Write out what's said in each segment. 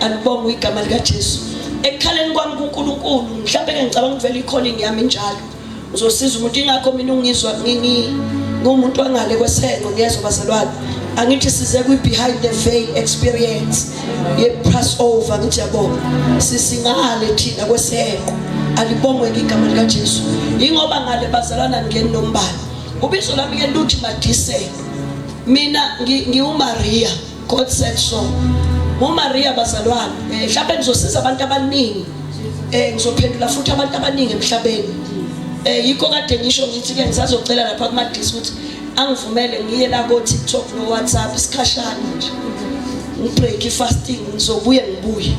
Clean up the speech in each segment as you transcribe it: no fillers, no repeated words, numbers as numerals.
Alibongwe igama likaJesu. Ekukhaleni kwami kuNkulunkulu, mhlawumbe ke ngicabanga ukuvela i-calling yami injalo. Uzosiza umuntu ingakho mina ungizwa ngingi ngumuntu wangale kwesengo ngiyezwa bazalwane. Angithi size kwi behind the veil experience ye Passover ngithi yabo. Sisingale thina kwesengo. Alibongwe igama likaJesu. Ingoba ngale bazalwana ngeni nombala. Ubizo lami ke luthi madiselo. Mina ngiwuMaria. God said so. NguMaria bazalwane. Eh mhlawumbe ngizosiza abantu abaningi. Eh ngizophendula futhi abantu abaningi emhlabeni. Eh yikho kade ngisho ngithi ke ngisazocela lapha kuma disc ukuthi angivumele ngiye la ko TikTok no WhatsApp isikhashana nje. Ngibreak ifasting ngizobuye ngibuye.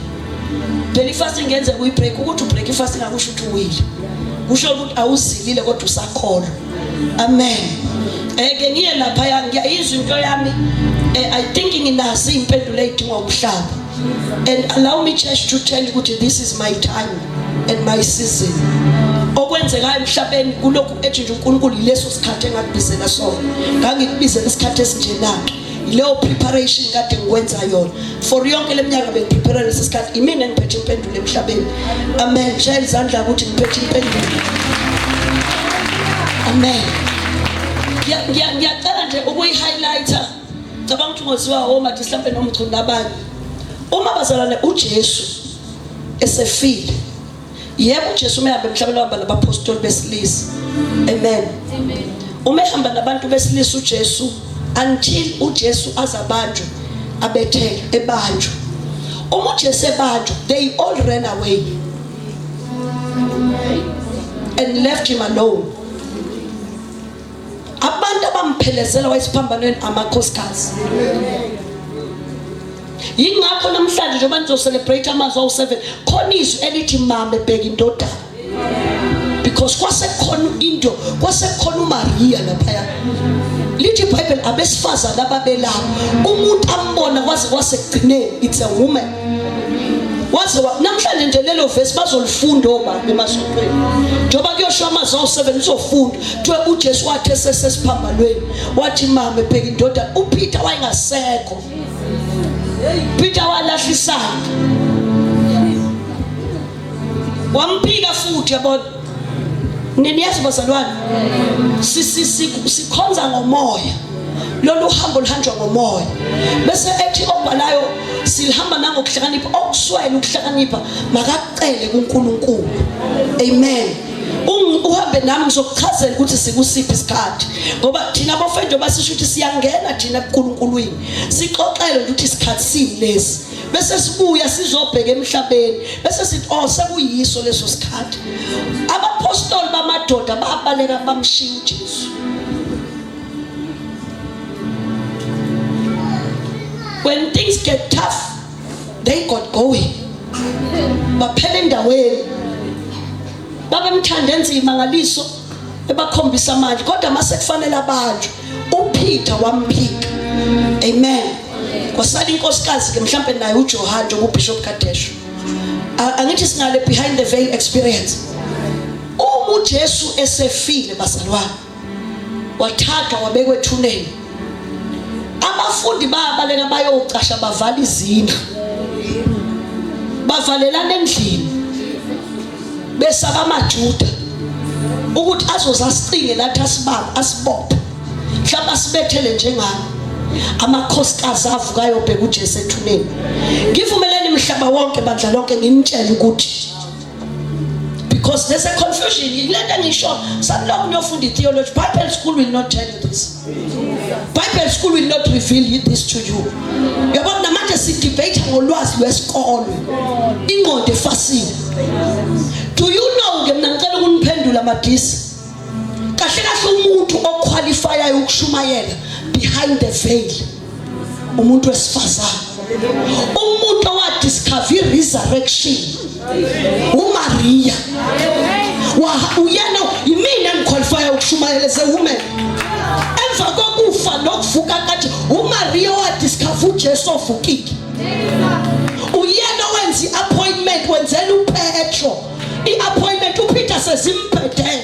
Phela ifasting ngenzeka uyibreak ukuthi ubreak ifasting akusho ukuthi uwile. Kusho ukuthi awuzilile kodwa usakholwa. Amen. Eh ke ngiye lapha ya ngiyayizwa into yami. Eh I think nginazo impendulo ezidingwa umhlaba. And allow me church to tell you ukuthi this is my time and my season. Okwenzekayo emhlabeni kulokhu ethi nje uNkulunkulu yileso sikhathi engakubizela sona. Ngangikubizela isikhathi esinjena. Leyo preparation kade ngikwenza yona. For yonke leminyaka bengiprepare lesi sikhathi imina engiphethe impendulo emhlabeni. Amen. Shaya izandla ukuthi ngiphethe impendulo. Amen. Ngiyacela nje ukuyi-highlighter. Cabanga ukuthi ngoziwa oma mhlawumbe nomchunu nabanye. Uma bazalwane uJesu esefile Yebo uJesu uma ehamba emhlabeni wahamba nabapostoli besilisa. Amen. Amen. Uma ehamba nabantu besilisa uJesu until uJesu azabanjwe abethele ebanjwa. Uma uJesu ebanjwa they all ran away and left him alone. Abantu abamphelezela wayesiphambanweni amakhosikazi. Yingakho namhlanje njengoba nizo-celebrate amazwi awu-7 khona izwi elithi mame bheka indodana because kwasekukhona into kwasekukhona uMaria laphaya lithi iBhayibheli abesifazane ababelapho umuntu ambona kwaze kwasekugcineni it's a woman waze namhlanje nje lelo vesi bazolifunda obaba emasontweni njengoba kuyosho amazwi awu-7 uzofunda kuthiwe uJesu wathi esesesiphambanweni wathi mame bheka indodana uPeter wayengasekho Peter walahla isandla wamphika futhi yabona niniyazi bazalwane sikhonza ngomoya lolu hambo luhanjwa ngomoya bese ethi obhalayo silihamba nangokuhlakanipha okuswele ukuhlakanipha makacele kuNkulunkulu amen uhambe nami ngizokuchazela ukuthi sikusiphi isikhathi ngoba thina bofenjo basisho ukuthi siyangena thina kuNkulunkulwini sixoxele ukuthi isikhathi sini lesi bese sibuya sizobheka emhlabeni bese sithi oh sekuyiso leso sikhathi abapostoli bamadoda babaleka bamshiya uJesu when things get tough they got going baphela endaweni babemthanda enza imangaliso ebakhombisa amandla kodwa mase kufanele abanjwe uPeter wamphika amen kwasala inkosikazi ke mhlambe naye uJohane njengoba uBishop Kadesho angithi singale behind the veil experience uma uJesu esefile bazalwane wathathwa wabekwa ethuneni abafundi babaleka bayocasha bavala izindlu bavalelana endlini besaba amaJuda ukuthi azozasicinge lathi asibambe asibophe mhlawumbe asibethele njengami amakhosikazi avukayo bheka uJesu ethuneni ngivumeleni mhlaba wonke bandla lonke nginitshele ukuthi because there's a confusion yilento engisho sanilokhu niyofunda i-theology bible school will not tell you this bible school will not reveal this to you yabona namanje sidebate ngolwazi lwesikolo ingqondo efasile do you know ke mina ngicela ukuniphendula madisi kahle kahle umuntu oqualifyayo ukushumayela behind the veil umuntu wesifazane umuntu owadiscover i-resurrection uMaria uyena yimina engiqualifya ukushumayela as a woman emva kokufa nokuvuka kathi uMaria wadiscover uJesu ovukile uyena owenza i-appointment wenzela uPetro i-appointment uPeter sezimbhedele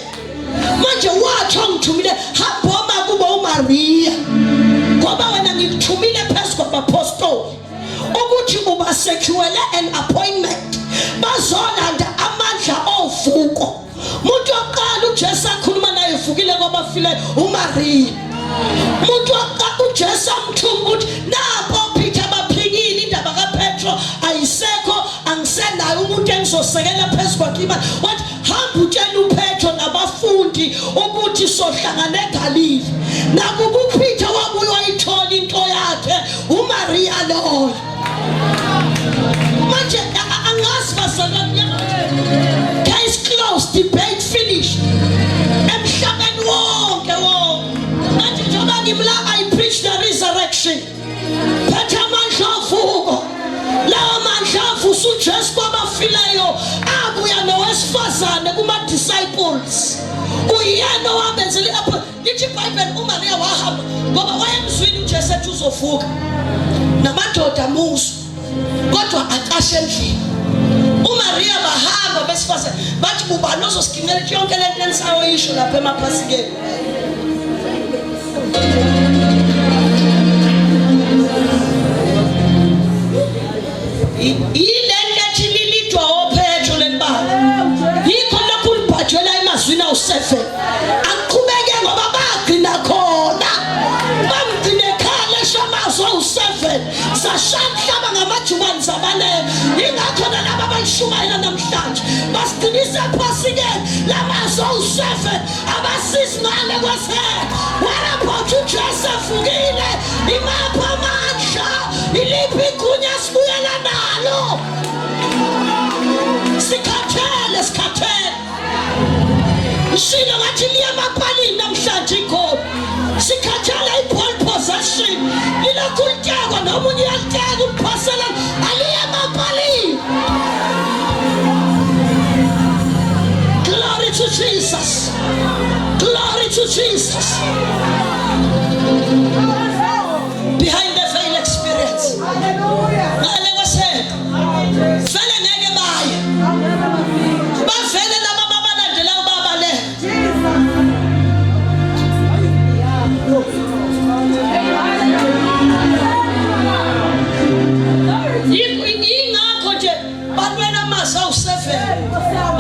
manje wathi ongithumile hamboma kubo uMaria ngoba wena ngikuthumile phezu kwabapostoli ukuthi Ubasecuele an appointment. Bazolanda amandla ovuko. Umuntu wokuqala uJesu akhuluma naye uvukile kwabafileyo uMaria. Umuntu wokuqala uJesu amthuma ukuthi napo Peter baphikile indaba kaPetro ayisekho angisenayo umuntu engizosekela phezu kwakhe imali. Wathi hamba utshela uPetro nabafundi ukuthi sohlangana eGalile. Nakuba uPeter wabuye wayithola into yakhe uMaria loyo. Manje angazi bazalwane case closed debate finished emhlabeni wonke wonke manje njengoba ngimla I preach the resurrection phethe amandla ovuko lawa mandla avusa uJesu kwabafileyo abuya nowesifazane kuma-disciples uyena owabenzela Lithi iBhayibheli uMariya wahamba ngoba wayemzwile uJesu ethi uzovuka. Namadoda amuzwa kodwa acashe endlini. UMariya bahamba besifazane bathi ubani ozosiginqela yonke le nto enisayoyisho lapha emaphasikeni. Yile nto ethi lilidwa ophetho lelibala. Yikho lokhu libhajwela emazwini awu-7. Aqhubeke ngoba bagcina khona. Bamgcine ekhala esho amazwi awu-7. Sashaya umhlaba ngamajubane zabaleka. Yingakho nalaba abalishumayela namhlanje basigcinisa ephasikeni lamazwi awu-7 abasizi ngale kwesele. What about uJesu evukile? Imaphi amandla? Iliphi igunya sibuyela nalo? Sikhathele, sikhathele. Ngishilo ngathi liya emapalini namhlanje igoli. Sikhathele i-ball possession. Lilokhu litekwa nomunye uyaliteka uliphasela aliye emapalini. Glory to Jesus. Glory to Jesus. Behind the veil experience. Ngale kwesepha. Vele ngeke baye. Bavele laba babalandelayo babaleka. Yingakho nje balwela amazwi awu-seven.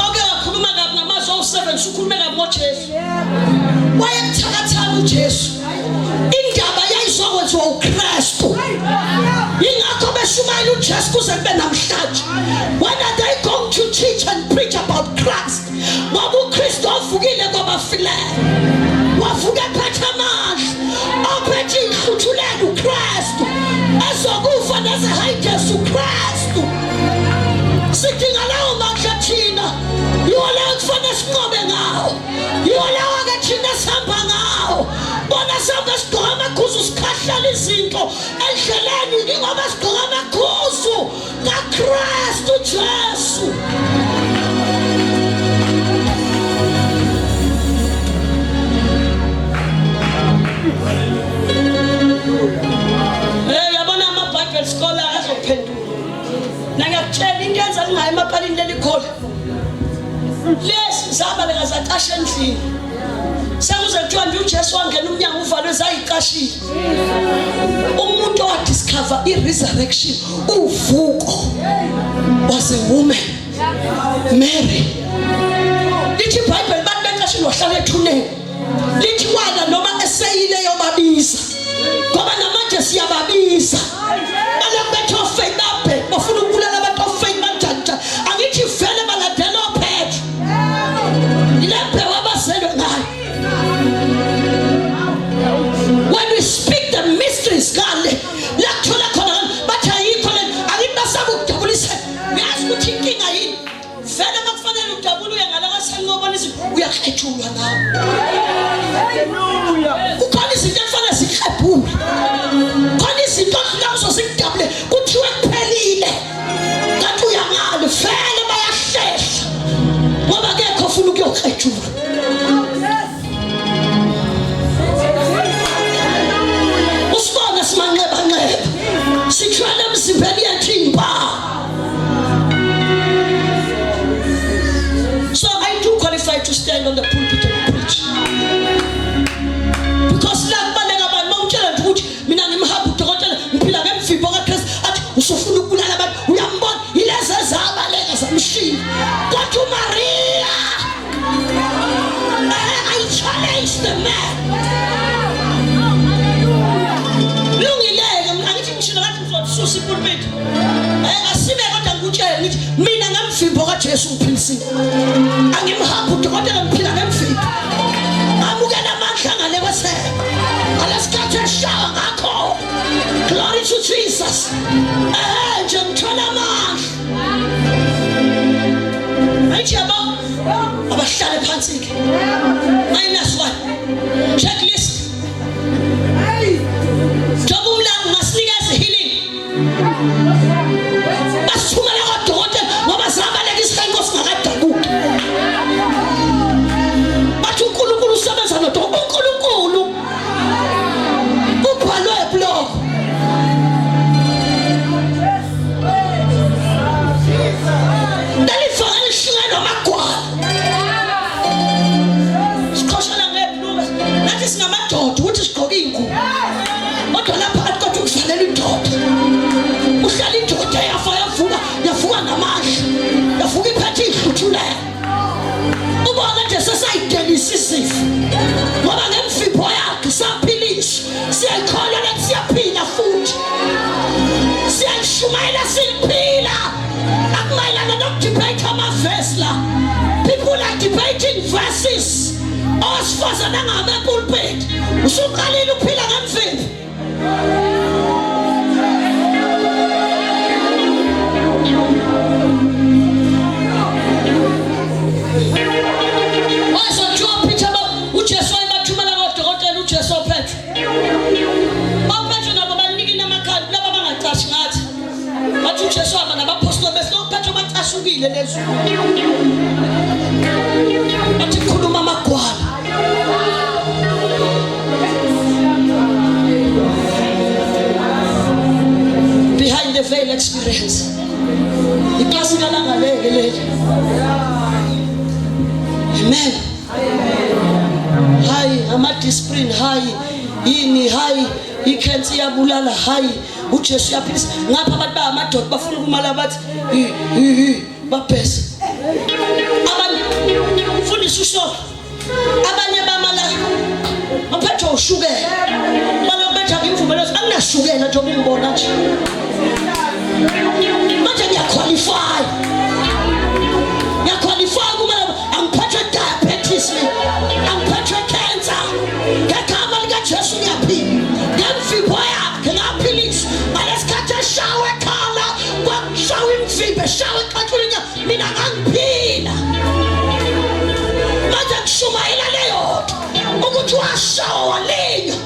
Oke wakhuluma kabi ngamazwi awu-seven, usukhulume kabi ngoJesu. Wayebuthakathaka uJesu. Indaba yayizokwenziwa uKristu. Yingakho beshumayela uJesu kuze kube namhlanje. When are they going to teach and preach about Christ? Ngoba uKristu ovukile kwabafileyo. Wavuka ephethe amandla. Ophethe inhluthulelo uKristu. Ezokufa nezeHades uKristu. Sidinga lawo mandla thina. Yiwo lawo kufanele sinqobe ngawo. Yiwo lawo ke thina sihamba ngawo. Bona sihamba sigqoka amakhuzu sikhahlela izinto endleleni ingoba sigqoka amakhuzu kaKristu Jesu. Hey, yabona ama-Bible scholar azophendula. Nangiyakutshela into yenza lingayi emapalini leli khona. Lezi zabaleka zacasha endlini. Sekuze kuthiwa nje uJesu wangena umnyango uvalwe zayicashile. Umuntu owadiscover i-resurrection uvuko was a woman Mary. Lithi iBhayibheli bantu becashile wahlala ethuneni. Lithi wala noma eseyile yobabiza. Ngoba namanje siyababiza. Balokhu bethi ofake babhe bafuna ukubulala abantu ofake banjani njani. Angithi vele balandela oPetro. Ile mbewu abazelwe ngayo. When we speak the mysteries ngale la kuthola khona bathi ayikho le angithi basaba ukudabulisa. Uyazi ukuthi inkinga yini? Vele makufanele udabule uye ngale kwasenqobona izinto uyaklethulwa nawe. Kukhona izinto ekufanele ziklebhule. Khona izinto odlula kuzo zikudabule kuthiwe kuphelile. Kanti uyangale vele bayahlehla. Ngoba akekho ofuna ukuyoklethulwa. Usibone simanxebanxeba. Sithwele emzimbeni yethu impawu. So I do qualify to stand on the pulpit and preach. Because la kubaleka abantu bawutshela nje ukuthi mina ngimhamba udokotela ngiphila ngemvimbo kaKristu athi usufuna ukubulala abantu. uJesu ungiphilisile. Angimhambi udokotela ngiphila ngemvimbi. Ngamukela amandla ngale kwesebe. Ngalesikhathi eshawa ngakho. Glory to Jesus. Eh nje ngithola amandla. Manje yabo abahlale phansi ke. Minus 1. Checklist. Njengoba umlambo ungasinikeza healing. Basithumela kodokotela ngoba sabaleka isihenqo singakadabuki. Bathi uNkulunkulu usebenza nodokotela. UNkulunkulu kubhalwe blog. Leli vangeli lihlukelwa amagwala. Siqhoshana ngebhluka. Nathi singamadoda ukuthi sigqoke iy'ngubo. Kodwa lapha phakathi kwethu kuzalela indoda. Uhlala indoda yafa yavuka, yavuka ngamandla. Yavuka iphethe iy'hluthulelo. Ubona nje sesayidelisa isifo. Ngoba ngemvimbo yakhe saphiliswa. Siyayikholwa lethi siyaphila futhi. Siyayishumayela siyiphila. Akumayelana nokudebate amavesi la. People are debating verses. Owesifazane angabe epulpit. Usuqalile ukuphila ngemvimbi. Wazothiwa Peter uJesu wayebathumela kodokotela uJesu ophethe. Baphethe nabo banikina amakhadi laba bangacashi ngathi. Bathi uJesu wahamba nabaphostoli bese uPetro bacasukile lezwi. Bathi khuluma amagwala. Behind the veil experience. Iklasi kalangaleke leli. Amen. Hayi ama discipline hayi yini hayi ikhensi iyabulala hayi uJesu uyaphilisa ngapha abantu bangamadoda bafuna ukumala bathi hi hi hi babhese abanye mfundisi usho abanye bamala baphethwe ushukela balokubetha ngimvumela anginashukela njengoba ungibona nje manje ngiyaqualify ngiyaqualify kumele angiphethwe diabetes mina angiphethwe cancer ngegama likaJesu ngiyaphila ngemvimbo yakhe ngaphiliswa ngalesikhathi eshawa ekhala kwakushawa imvimbo eshawa exathula mina ngangiphila manje ngishumayela leyo nto ukuthi washawa walinywa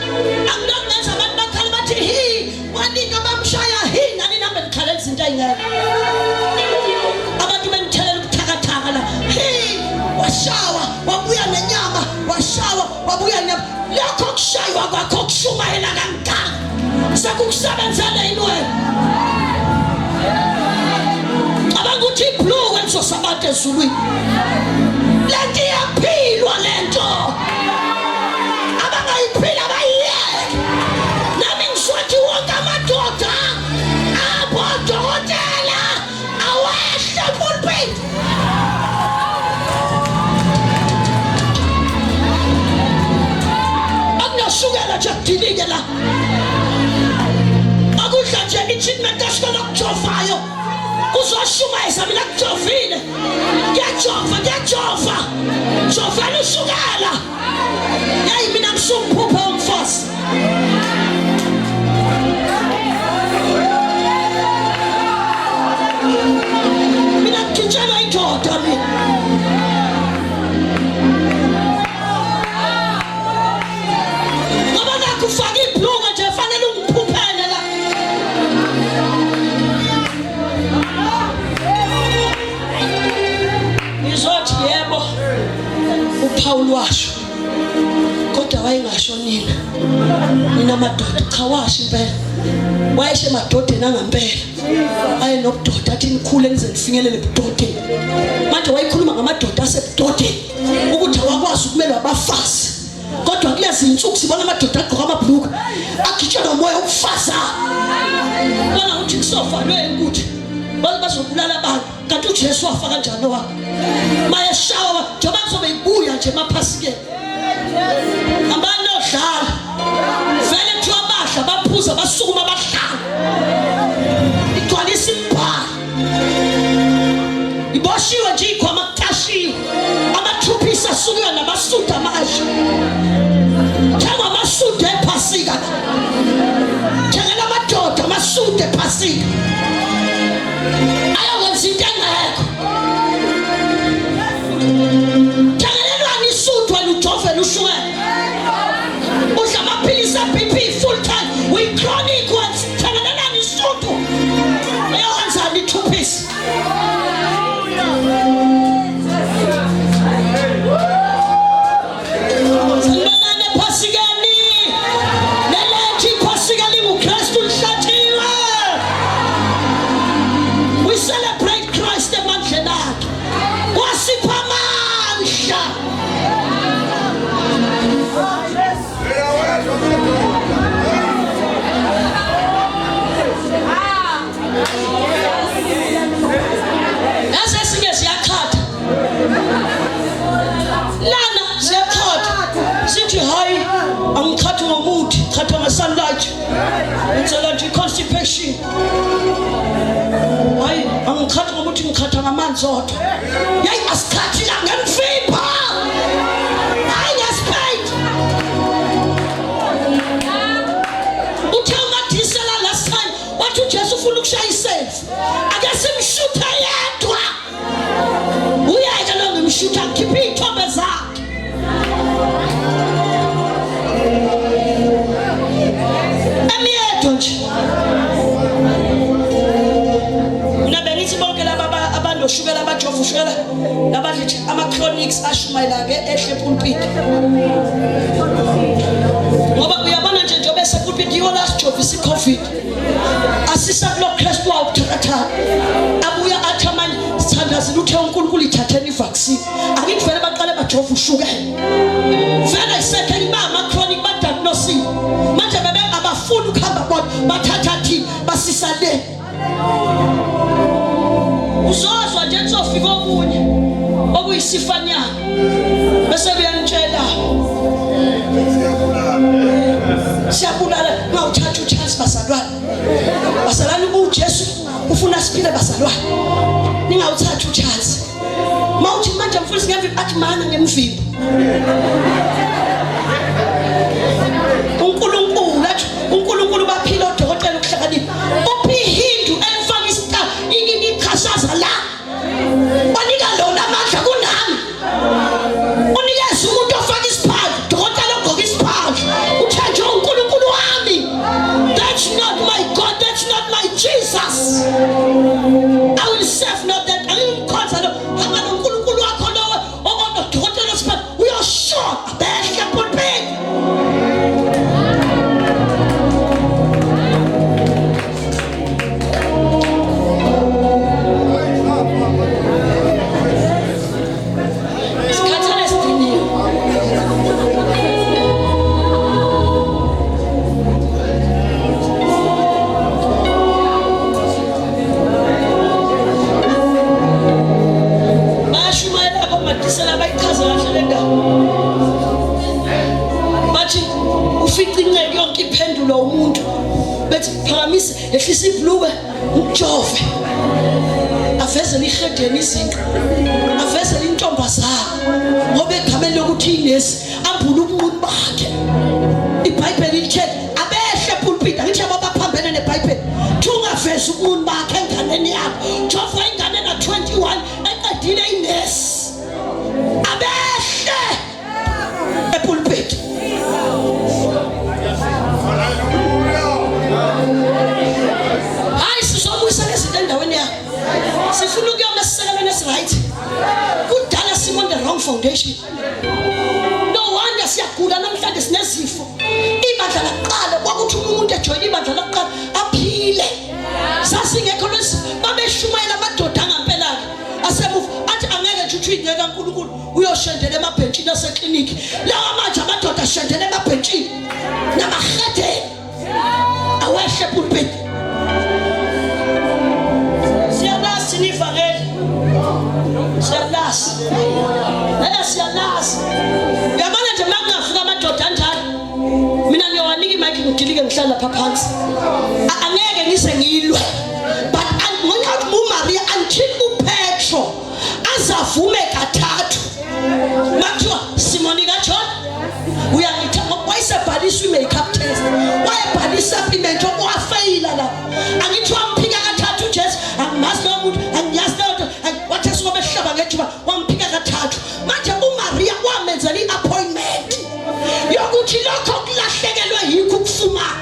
angilokhu abantu bakhala bathi hi Waningi abamshaya hi nani nami ngikhalela izinto ey'ngekho. Abantu bengithelela ubuthakathaka la. Hi washawa wabuya nenyama washawa wabuya nenyama. Lokho kushaywa kwakho kushumayela kangaka. Sekukusebenzele yini wena? Cabanga ukuthi ibhluku elizosa abantu ezulwini. Lento iyaphilwa lento. Abangayiphila bayiyeke. Nami ngizothi wonke amadoda abodokotela awehle pulpit. Akunoshukela nje kudilike la. Akudla nje i-treatment esikole okujovayo. Uzoshumayeza mina kujovile. Ngiyajova, ngiyajova. Jovela ushukela. Yayi mina ngisuphupha umfazi. Mina ngitshelwa indoda mina. Ngoba nakho ufaka ibhlungu nje fanele ungiphuphele la. Ngizothi yebo uPaul washo kodwa wayengasho nina nina madoda cha washo impela wayeshe emadodeni angampela ayenobudoda athi nikhule nize nifinyelele ebudodeni manje wayekhuluma ngamadoda asebudodeni ukuthi awakwazi ukumelwa abafazi kodwa kulezi insuku sibona amadoda agqoka amabhuluku agitshelwa umoya wokufazana bona ukuthi kusovalwe ukuthi bazobulala abantu kanti uJesu wafa kanjani wakho mayeshawa njengoba kuzobe ibuya nje emaphasikeni abantu odlala vele kuthiwa badla baphuza basukuma bahlala igcwalisa imibhalo iboshiwe nje Masukuya namasudu amasha. Thengwa amasudu ephasika. Thengela amadoda amasudu ephasika. Ayokwenza into engekho. Thengelelwani isudu wena ujovele ushukela. Udla amaphilisi e-BP full time. We chronic ones. Thengelelani isudu. Eyowenzani i-two piece. Sanibonani ephasikeni. Nelethi iphasika linguKristu lihlatshiwe. We celebrate Christ emandleni akhe. Wasipha amandla. Yazi esinye siyaqhatha. Lana siyaqhatha. Sithi hayi angiqhathi ngomuthi, qhathwa nge-sunlight. Ngenzela nje i-constipation. Hayi angiqhathi ngomuthi ngiqhatha ngamanzi odwa. Yayi asiqhathi la ngemfipha. Hayi ngesipeyiti. Uthe umadisela last time wathi uJesu ufuna ukushaya iselfi. Ake simshuthe yedwa. Uyeke lo ngimshutha ngikhiphe iy'thombe zakhe. Emyedwa nje. Mina bengithi bonke laba abanoshukela abajova ushukela nabadla nje ama-chronics ashumayela-ke ehle epulpiti. Ngoba uyabona nje njengoba esepulpiti yiwo la sijovisa i-COVID. Asisa kulo Kristu wawubuthakathaka. Abuya athi amanye sithandazile uthe uNkulunkulu ithatheni ivaccine. Akithi vele baqale bajova ushukela. Vele isekhe iba ama-chronic badiagnosile. Manje bebe abafuni ukuhamba bona bathatha thina basisa le. Uzozwa nje kuzofika okunye okuyisifanyana bese kuyanitshela siyabulala ungawuthatha uchance bazalwane bazalwane uJesu ufuna siphile bazalwane ningawuthatha uchance mawuthi manje mfundisi ngemvimbo athi mana ngemvimbo uNkulunkulu athi uNkulunkulu baphila odokotela ukuhlakanipha uphi ihindu elifaka isita ichashaza la banika lona amandla kunami unikeza umuntu ofaka isiphandla dokotela ogqoka isiphandla uthe nje uNkulunkulu wami that's not my God that's not my Jesus I will serve not that angimkhonza lo hamba noNkulunkulu wakho lowo onodokotela osiphandla uyoshona behle pulpit Sikhathele sidiniwe. Bayashumayela komadisela bayichaze kahle le ndaba. Bathi ufica inceku yonke iphendulwa umuntu. Bethi phakamise ehlisa ibhulukwe umjove. Avezele ihedeni izinqa. Avezele intombazana. Ngoba egameni lokuthi inesi ambule ubunqunu bakhe. IBhayibheli lithe abehle pulpit angithi abaphambene neBhayibheli. Thungaveza ubunqunu bakhe enganeni yakho. Jova ingane na 21 eqedile inesi. Abehle epulpit. Hayi sizobuyisa lezinto endaweni yakho. Sifuna ukuyoma esisekelweni esiright. Kudala simo on the wrong foundation. No wonder siyagula namhlanje sinezifo. Ibandla laqala kwakuthi uma umuntu ejoyina ibandla laqala aphile. Sasingekho lesi babeshumayela amadoda angampela asemuva athi angeke nje uthi ingeke kaNkulunkulu uyoshendela emabhentshini asekliniki. Lawa manje amadoda ashendela emabhentshini namahedeni awehle pulpit. Siyalazi ivangeli. Siyalazi. Eh siyalazi. Uyabona nje makungafika amadoda anjalo. Mina ngiyowanika imic ngidilike ngihlala lapha phansi. Angeke ngize ngilwe. But ngenxa yokuthi uMaria until uPetro azavume kathathu. Makuthiwa Wayebhaliswa i-makeup test, wayebhala i-supplement okwafeyila lapho. Angithi wamphika kathathu uJesu, angimazi lowo muntu, angiyazi leyo nto. Wathi esuka behlaba ngejuba, wamphika kathathu. Manje uMaria wamenzela i-appointment yokuthi lokho kulahlekelwe yikho ukufumana,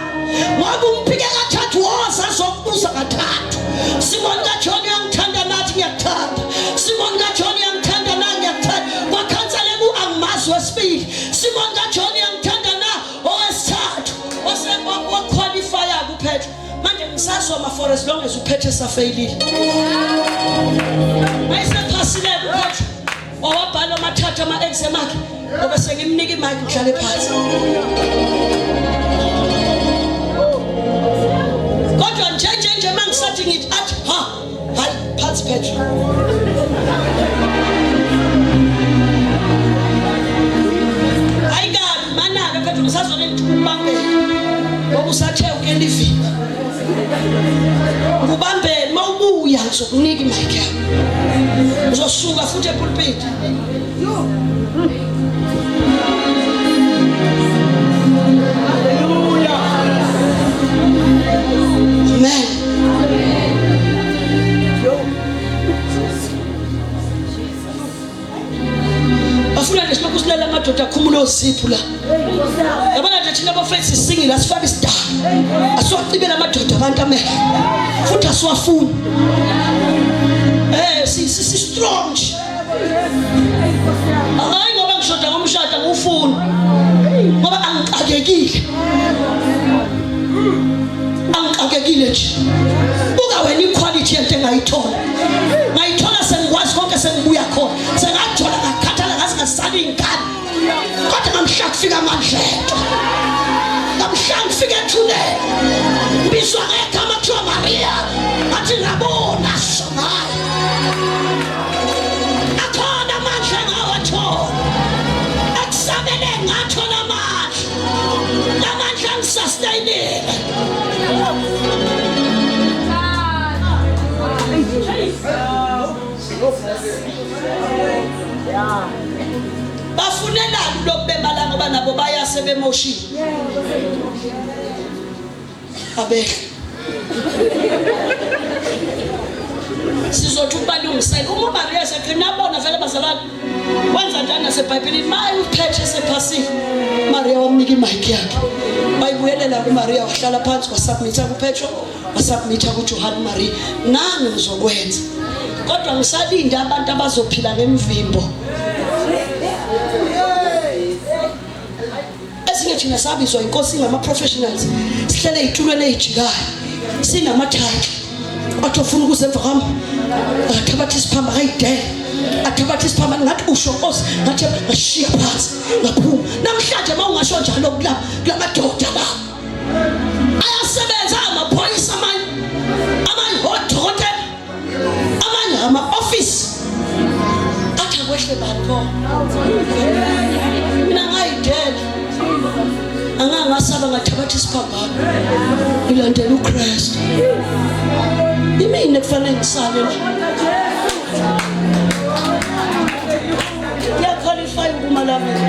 ngoba umphike kathathu, woza azokubuza kathathu. Simon kaJohn, uyangithanda nathi? Ngiyakuthanda. Simon kaJohn, uyangithanda na? Ngiyakuthanda. Kwakhansela ku angimazi wesibili. Simon kaJohn, uyangithanda na? Owesithathu waqualifya kuPetro. Manje ngisazwa ma for as long as uPetro esafeyilile, mayisephasile uPetro, wawabhala amathathu ama-exam akhe, ngoba sengimnika imike, ngihlale phansi. Kodwa nje nje nje mangisathi ngithi athi ha, hayi, phansi Petro. Hayi kabi manake Petro, ngisazoke ngithi ukubambela ngoba usathe ukelivini ngubambele, mawubuya ngizokunika imic yakho, uzosuka futhi epulpit. Amen. Bafuna nje silokhu silela amadoda akhumula oziphu la. Yabona nje thina abafethu sisingile, asifake isidala. Asiwacibela amadoda abantu amehlo. Futhi asiwafuni. Eh si si strong nje. Hayi ngoba ngishoda ngomshado, ngiwufuni. Ngoba angixakekile. Angixakekile nje. Buka wena iquality yento engayithola. Ngayithola sengikwazi konke, sengibuya khona. Sengajola, ngakhathala, ngaze ngasala ingane. Kodwa ngamhla kufika amandla ento. Ngamhla ngifika ethuneni. Ngibizwa ngegama kuthiwa Maria. Ngathi ngabona songayo. Akhona amandla engawathola. Ekusabele ngathola amandla. Lamandla angisustainile. Bafunelani lokhu bemala ngoba nabo bayase bemoshile. Abehle. Sizothi ukubalungisela uma uMaria seqina bona vele bazalwane. Wenza njani naseBhayibhelini maye uphethe sephasile. Maria wamnika imic yakhe. Bayibuyelela kuMaria, wahlala phansi, wasubmitha kuPetro, wasubmitha kuJohane Maria. Nami ngizokwenza. Kodwa ngisalinde abantu abazophila ngemvimbo. Ezinye thina sabizwa inkosi ngama-professionals, sihlele ey'tulweni ey'jikayo, sinama-title. Wathi ofuna ukuza emva kwami akathabatha isiphamba akayidele, athabatha isiphamba. Ngathi usho nkosi, ngathi ngashiya phansi, ngaphuma. Namhlanje uma ungasho njalo kula madoda la ayasebenza, amaphoyisa amanye, amanye odokotela, amanye ama-ofisi, athi akwehle bani pho? Mina ngayidela, angangasaba, ngathabatha isiphambano, ngilandela uKristu. Imina kufanele ngisale la, ngiyaqualify ukuma la mina.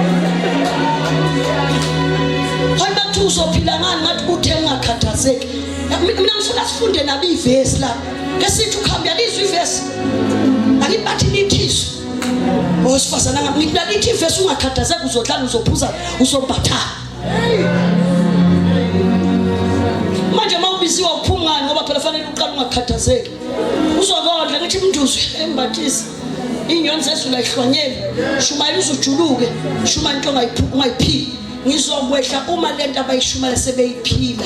Hayi, bathi uzophila ngani? Ngathi kuthe ngingakhathazeki. Mina ngifuna sifunde nabo ivesi la esithi ukuhamba. Uyalizwa ivesi? Angithi bathi nithiswe owesifazane, ngithi nalithi ivesi, ungakhathazeki, uzodlala, uzophuza, uzombathana. Manje uma ubiziwe uphumi ngani? Ngoba phela fanele uqale ungakhathazeki, uzokondla. Ngithi mnduze embathise iy'nyoni zezulu ayihlwanyeli. Shumayela uzujuluke, shuma into ungayiphili. Ngizokwehla uma lento abayishumela sebeyiphila,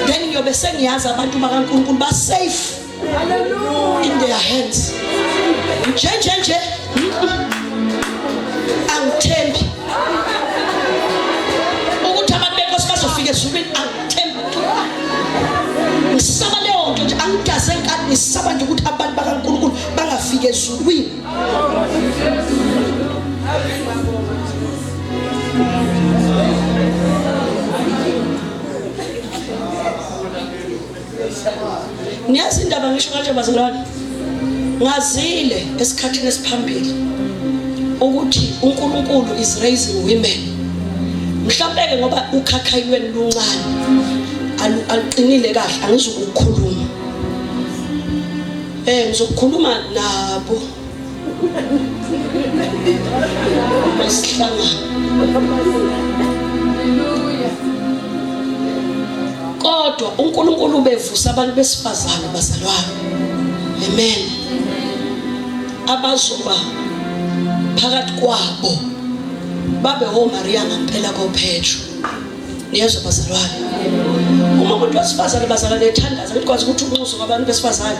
then ngiyobe sengiyazi abantu bakaNkulunkulu ba-safe in their hands. Nje nje nje angithembi ukuthi abantu benkosi bazofika ezulwini, angithembi. Ngisaba leyo nto nje, angidaze enkani, ngisaba nje ukuthi abantu bakaNkulunkulu bangafika ezulwini. Niyazi indaba ngisho kanje bazalwane, ngazile esikhathini esiphambili ukuthi uNkulunkulu is raising women. Mhlawumbe ke ngoba ukhakhayi lwenu luncane aluqinile kahle angizukukhuluma. Ngizokhuluma nabo. Masihlangana. Kodwa uNkulunkulu ubevusa abantu besifazane bazalwane. Amen. Abazoba phakathi kwabo babe oMaria ngempela koPetro. Niyezwa bazalwane. Uma umuntu wesifazane bazalwane ethandaza likwazi ukuthi unxuso kwabantu besifazane.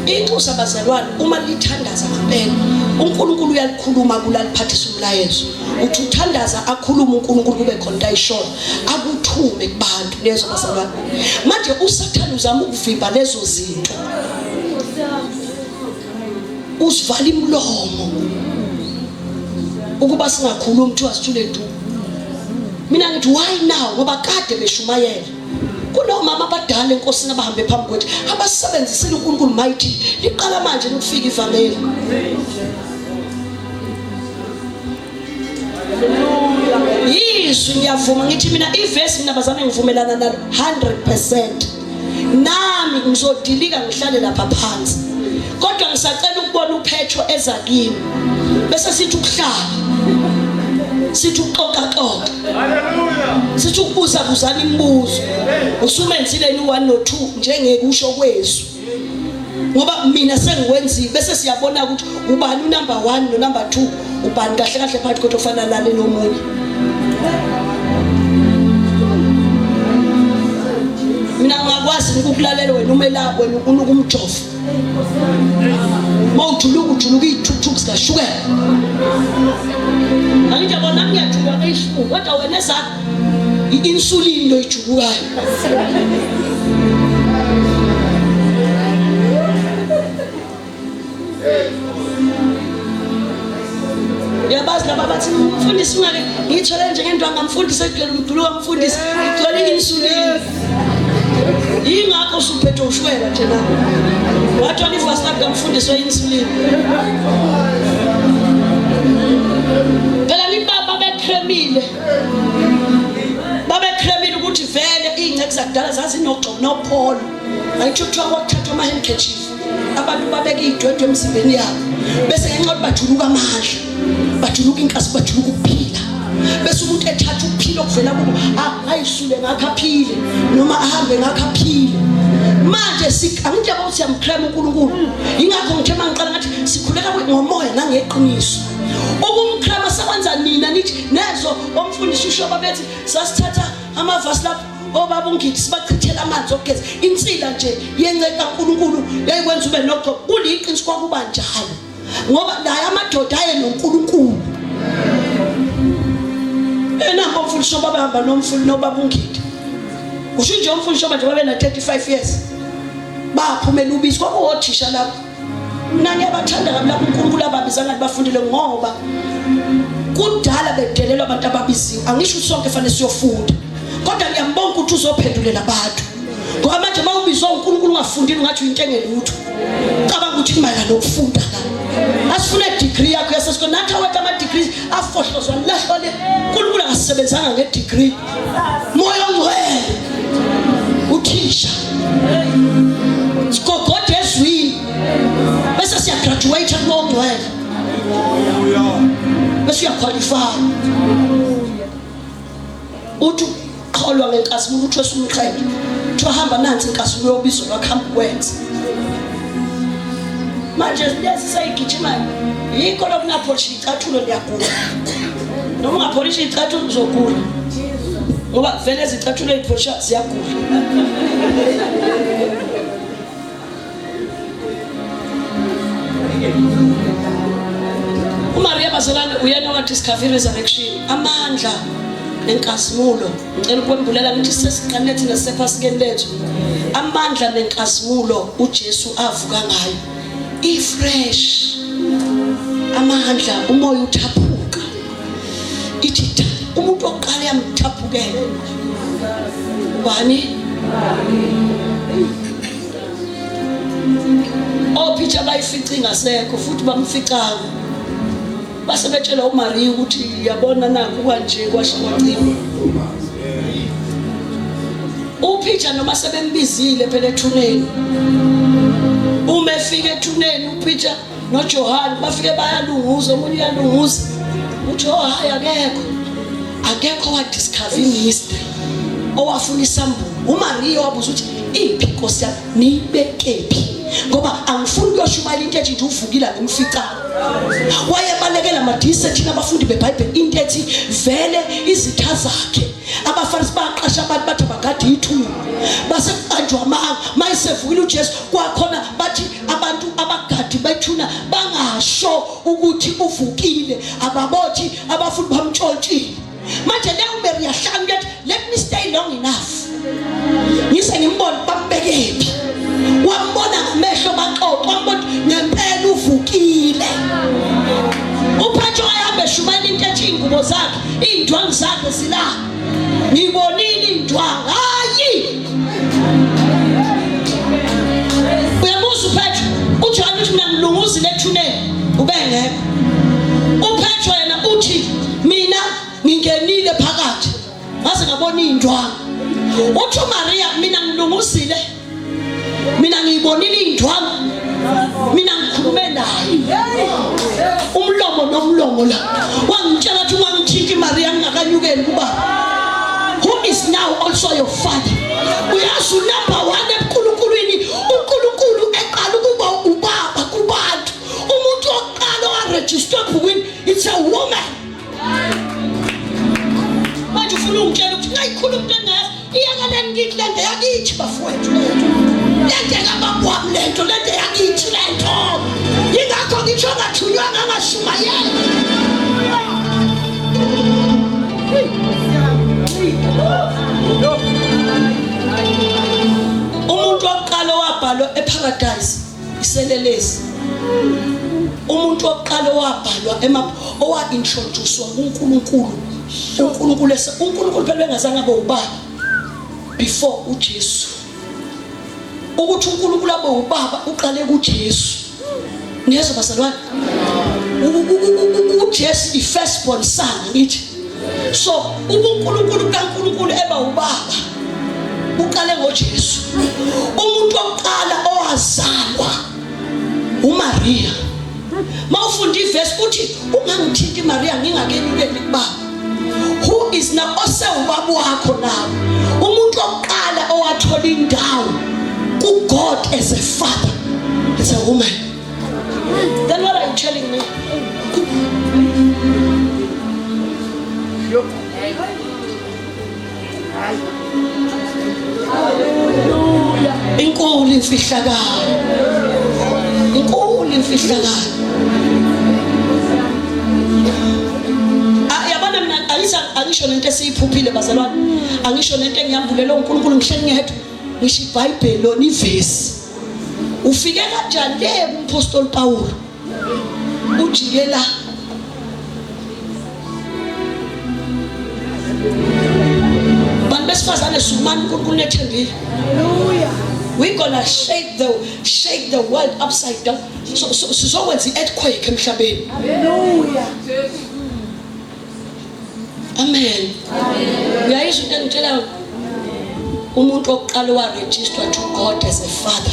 Inxusa bazalwane uma lithandaza ngempela uNkulunkulu uyalikhuluma kulaliphathisa umlayezo. Uthi uthandaza akhulume uNkulunkulu kube khona into ayishoyo akuthume kubantu. Niyezwa bazalwane. Manje uSathane uzama ukuvimba lezo zinto. Usivala imlomo ukuba singakhulumi kuthiwa sithule du. Mina ngithi why now ngoba kade beshumayela. Kunomama abadala enkosini abahambe phambi kwethu abasebenzisile uNkulunkulu mighty. Liqala manje ukufika ivangeli. Yizwi ngiyavuma ngithi mina ivesi mina bazame ngivumelana nalo 100%. Nami ngizodilika ngihlale lapha phansi. Kodwa ngisacela ukubona uPetro eza kimi. Bese sithi ukuhlala. Sithi ukuxoxa xoxa. Hallelujah. Sithi ukubuza buzana imibuzo. Usumenzile ni 1 no 2 njengekusho kwezwi. Ngoba mina sengikwenzile bese siyabona ukuthi ubani unumber 1 no number 2 ubani kahle kahle phakathi kwethu ofana nale nomunye. Mina ngingakwazi ukukulalela wena umela wena unuka umjovo. Mawujuluka ujuluka iy'thukuthuku zikashukela. Angithi yabona nami ngiyajuluka ngey'hlungu kodwa wena ezakho i-insulin loyijulukayo. Uyabazi laba bathi mfundisi ungake ngiyithole njengendwanga mfundisi egcwele umdulu wamfundisi igcwele i-insulin. Yingakho usuphethwe ushukela nje na. Wathola ivasi lakhe kamfundisi we-insulin. Phela nibaba babekremile. Babekremile ukuthi vele iy'ngceku zakudala zazinogcobo nopholo. Angithi kuthiwa kwakuthathwa ama-handkerchief. Abantu babeka iy'dwedwe emzimbeni yabo. Bese ngenxa yokuthi bajuluka amandla, bajuluka inkazi, bajuluka ukuphila. Bese umuntu ethatha ukuphila okuvela kubo ayisule ngakho aphile noma ahambe ngakho aphile. Manje angithi yabo ukuthi siyamkrema uNkulunkulu. Yingakho ngithe mangiqala ngathi sikhuleka ngomoya nangeqiniso. Ukumkrema sekwenza nina nithi nezo omfundisi usho babethi sasithatha amavasi lapho obaba ungidi sibachithela amanzi okugeza insila nje yenceka kaNkulunkulu yayikwenza ube nogcobo. Kuliqiniso kwakuba njalo ngoba naye amadoda aye noNkulunkulu. Enamba umfundisi obaba hamba nomfundisi nobaba ungidi. Usho nje umfundisi obaba nje babe na 35 years. Baphumela ubisi kwakuwothisha lapho. Mina ngiyabathanda kabi lapho uNkulunkulu ababiza ngathi bafundile ngoba kudala bedelelwa abantu ababiziwe. Angisho ukuthi sonke fanele siyofunda. Kodwa ngiyambonga ukuthi uzophendulela abantu. Ngoba manje uma ubizwa uNkulunkulu ungafundile ungathi uyinto engelutho. Cabanga ukuthi kumayelana nokufunda la. Asifune degree yakho yasesikole nathi awethu ama degrees afohlozwa lahlwa le. uNkulunkulu akasebenzanga nge degree. Moya ongcwele uthisha. Sigogode ezwini. Bese siya graduate kumoya ongcwele. Bese uya qualify. Uthi qholwa ngenkazimulo uthwesa umqhele. Kuthiwa hamba nansi inkazimulo yobizo lwakho hamba ukwenze. Manje lezi seyigijimayo yikho lokungapholisha icathulo liyagula. Noma ungapholisha icathulo uzogula. Ngoba vele izicathulo ezipholisha ziyagula. uMaria bazalwane uyena owadiscover resurrection amandla nenkazimulo. Ngicela ukwembulela ngithi sesiqalile thina sisephasikeni lethu amandla nenkazimulo uJesu avuka ngayo ifresh amandla umoya uthaphuka ithi tha umuntu oqala yamthaphukela ubani ophitsha bayifica ingasekho futhi bamficanga base betshela uMaria ukuthi yabona nakhu kanje kwasho kwacima. uPeter noma sebembizile phela ethuneni, uma efika ethuneni uPeter noJohane bafike bayalunguza, omunye uyalunguza uthi oh hayi akekho, akekho wadiscover mystery owafuna isambulo. UMaria wabuza ukuthi iphi inkosi yami, niyibekephi, ngoba angifuni kuyoshumayela into ethi nje uvukile angimficanga. Wayebalekela madise thina abafundi beBhayibheli into ethi vele izitha zakhe abaFarisi baqasha abantu bathi abagade ithuna, base kuqanjwa amanga. Mayisevukile uJesu kwakhona bathi abantu abagadi bethuna bangasho ukuthi uvukile, ababothi abafundi bamtshontshile. Manje le uMary yahlanga ukuthi let me stay long enough ngise ngimbone bambekephi. Wambona ngamehlo baxoxa, wambona ngempela uvukile. UPetro wayehamba eshumayela into ethi iy'ngubo zakhe, iy'ndwangu zakhe zila, ngibonile iy'ndwangu. Hayi, uyabuza uPetro, uJohane uthi mina ngilunguzile ethuneni, ubengekho. UPetro yena uthi mina ngingenile phakathi ngaze ngabona iy'ndwangu. Uthi uMaria mina ngilunguzile, mina ngiyibonile iy'ndwangu, mina ngikhulume naye umlomo nomlomo la, wangitshela ukuthi ungangithinti Maria ngingakanyukeli kubaba, who is now also your father. Uyazi unumber 1 ebuNkuluNkulwini, uNkulunkulu eqala ukuba ubaba kubantu, umuntu wokuqala owarejistwe ebhukwini it's a woman. Manje ufuna ungitshela ukuthi ngayikhuluma into engayazi? Iyakaleni kithi lento yakithi bafowethu, lento lento kababa wami, lento lento yakithi lento. Yingakho ngisho ongathunywanga angashumayeli. Umuntu wokuqala owabhalwa eParadise iselelesi, umuntu wokuqala owabhalwa owa-introducwa kuNkulunkulu, uNkulunkulu uNkulunkulu phela bengazange abe ubaba before uJesu. Ukuthi uNkulunkulu abe ubaba uqale kuJesu. Niyezwa bazalwane? uJesu i-first born son ngithi. So ubuNkulunkulu bukaNkulunkulu eba ubaba uqale ngoJesu. Umuntu wokuqala owazalwa uMaria. Mawufunda ivesi uthi ungangithinti Maria ngingakenyukeli kubaba, who is now osewubaba wakho nawe. Umuntu wokuqala owathola indawo ku-God as a father is a woman. Then what are you telling me? Inkulu imfihlakalo, inkulu imfihlakalo. Yabona mina angisa angisho nento esiyiphuphile bazalwane, angisho nento engiyambulela uNkulunkulu, ngihleli ngedwa ngisho iBhayibheli lona ivesi. Ufike kanjani le kumpostoli Pawulu ujike la? Bantu besifazane sukumani, uNkulunkulu nethembile. Hallelujah. We're gonna shake the world upside down. So sizokwenza i-earthquake emhlabeni. Hallelujah. Amen. Uyayizwa into engitshela? Umuntu wokuqala owaregister to God as a father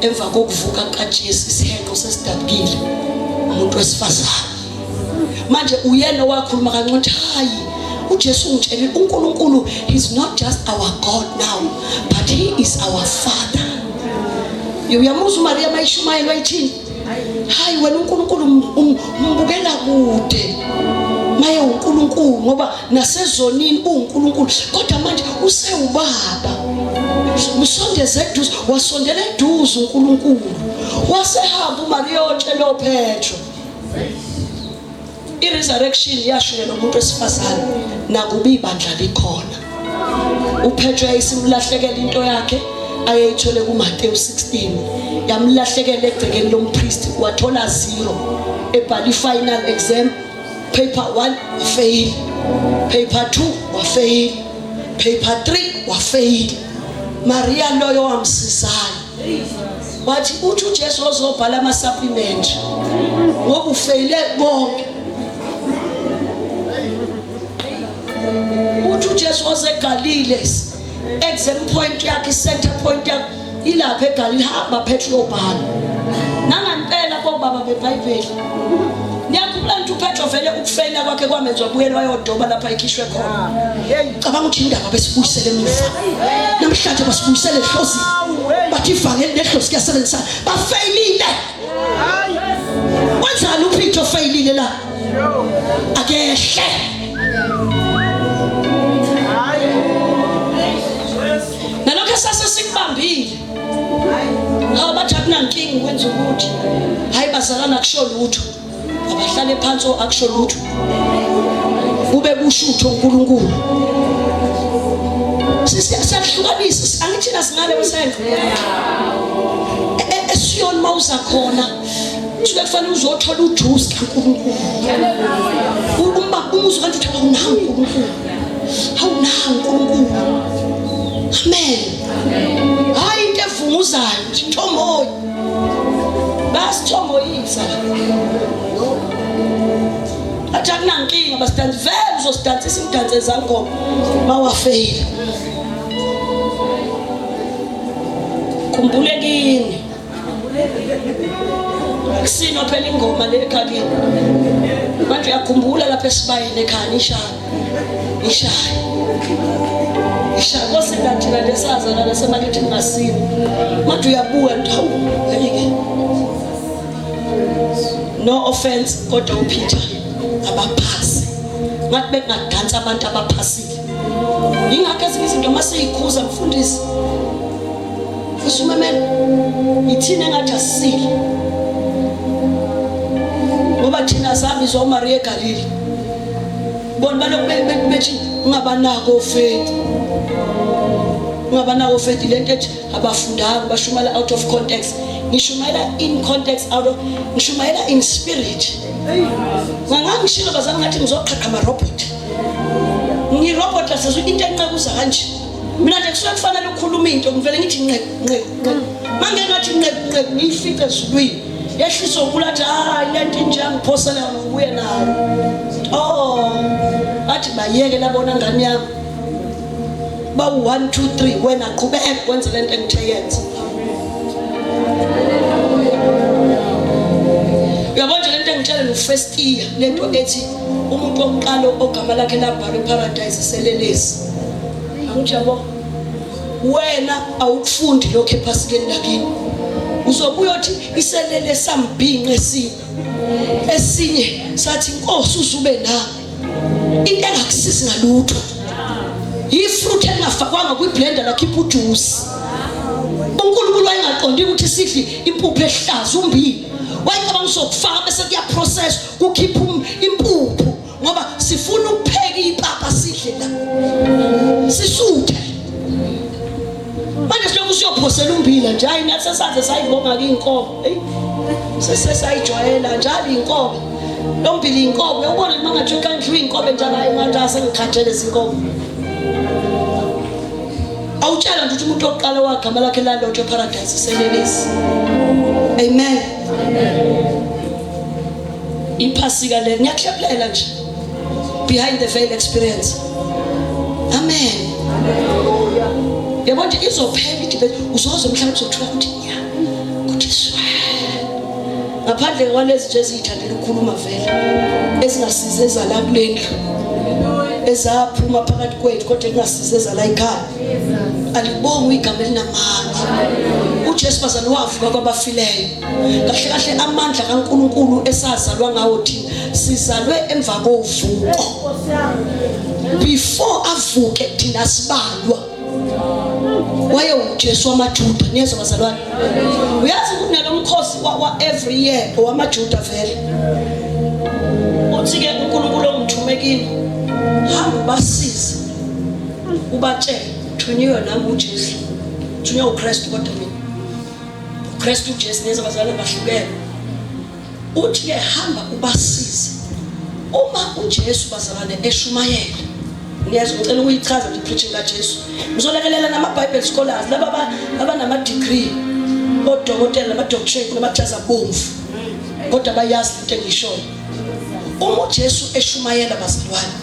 emva kokuvuka kaJesu, isihenqo sesidabukile, umuntu wesifazane. Manje uyena owakhuluma kancane, hayi uJesu ungitshelile uNkulunkulu he's not just our God now but he is our father. Uyamuzwa uMaria mayishumayela wayithini? Hayi wena uNkulunkulu umbukela kude, maye uNkulunkulu ngoba nasezonini uNkulunkulu, kodwa manje usewubaba, msondeze eduze. Wasondela eduze uNkulunkulu, wasehamba uMaria otshela uPetro. I-resurrection yashukela umuntu wesifazane nakuba ibandla likhona. UPetro yayisimlahlekela into yakhe ayeyithole kuMateyu 16, yamlahlekela egcekeni lompristi, wathola 0 ebhala i-final exam. Paper 1 wafail, paper 2 wafail, paper 3 wafail. Maria loyo wamsizayo wathi uthi uJesu ozobhala ama supplement ngoba ufeyile konke. Uthi uJesu waseGalile exam point yakhe center point yakhe ilapha eGalile hamba Petro uyobhala. Nangempela kobaba beBhayibheli. Niyakhumbula ukuthi uPetro vele ukufeyila kwakhe kwamenza wabuyela wayodoba lapha ekhishwe khona. Cabanga ukuthi indaba besibuyisele emuva. Namhlanje basibuyisele ehlozini. Bathi ivangeli nehlozi kuyasebenzisana. Bafeyilile. Wenzani uPeter ofeyilile la? Akehle. Nalokho esase sikubambile. Hawu bathi akunankinga ukwenza ukuthi. Hayi bazalana akusho lutho. Abahlale phansi akusho lutho. Kube kushutho uNkulunkulu. Siyahlukanisa angithina singale kwesenqe. ESiyoni mawuza khona kusuke kufanele uzothola ujuice kaNkulunkulu. Uma umuzwa kanti uthi awunawo uNkulunkulu. Awunawo uNkulunkulu. Amen. Hayi into evunguzayo nje thomboyi. Basithomboyisa. Athi akunankinga basidansi vele uzosidansisa imidanso ezangoma mawafeyila. Khumbule kini. Akusino phela ingoma le ekhakini. Manje uyakhumbula lapha esibayeni ekhaya nishaya. Nishaya. Nishaya kosinda thina lesazana lasemakethe ngasini. Manje uyabuka nje hawu hey-ke. No offense kodwa uPeter abaphasi. Ngathi bekungadansa abantu abaphasile. Yingakho ezinye izinto uma seyikhuza mfundisi Usumemela ithina engathi asisile ngoba thina sabizwa uMaria eGalili bona balokhu bethi ungabanako ofeti ungabanako ofeti lento ethi abafundanga bashumayela out of context ngishumayela in context out of ngishumayela in spirit ngangangishilo bazange ngathi ngizoqhaqha ama-robot ngirobot lasezwe into enqekuza kanje mina nje kusuke kufanele ukhuluma into ngivele ngithi nqe nqe nqe mangeke ngathi nqe nqe ngiyifice ezulwini yehliswa unkulu athi hayi le nto inje angiphosela yona ngibuye nayo oh athi bayeke labona ngane yami bawu 1 2 3 wena qhubeka wenze lento engithe yenze uyabona nje lento engitshela no first year lento ethi umuntu wokuqala ogama lakhe labhalwa eparadise selelesi Angithi yabo wena awukufundi lokho ephasikeni lakini uzobuya uthi iselele sambhinqe esinye esinye sathi inkosi uzube nami into engakusizi ngalutho yifruit engafakwanga kwiblender lakhipha ujuice uNkulunkulu wayengaqondi ukuthi sidle impuphu ehlaza umbili wayecabanga usokufaka bese kuyaprocess kukhipha um, impuphu ngoba sifuna ukupheka ipapa sidle la sisuthe manje silokhu siyophosela umbila nje hayi nathi sesaze sayibonga-ke iy'nkomo eyi sesayijwayela njalo iy'nkomo lo mbila iy'nkomo uyawubona uma ngathi ukandliwa iy'nkomo njalo hayi manje asengikhathele izinkomo awutshela nje ukuthi umuntu wokuqala wagama lakhe lalotshwa eparadise selelesi amen iphasika le ngiyakuhlephulela nje behind the veil experience amen yabo nje izophela idibhe uzoze mhlawumbe uzothola ukuthi nya kuthi swa ngaphandle kwalezi nje eziyithandela ukukhuluma vele ezingasize ezala kule ndlu ezaphuma phakathi kwethu kodwa engasize ezala ekhaya alibongwe igama elinamandla uJesu bazalwane wavuka kwabafileyo kahle kahle amandla kaNkuluNkulu esazalwa ngawo thina sizalwe emva kovuko before avuke thina sibalwa waye uJesu wamaJuda niyezwa bazalwane uyazi ukuthi nalomkhosi wa every year owamaJuda vele uthi ke uNkulunkulu ongithume kini hamba ubasize ubatshele thunyiwe nami uJesu thunywe uKristu kodwa mina uKristu uJesu neza abazalwane bahlukene uthi ke hamba ubasize uma uJesu bazalwane eshumayela ngiyezwa ngicela ukuyichaza nje preaching kaJesu ngizolekelela nama Bible scholars laba abanama degree odokotela nama doctorate namajazi abomvu kodwa bayazi into engishoyo uma uJesu eshumayela bazalwane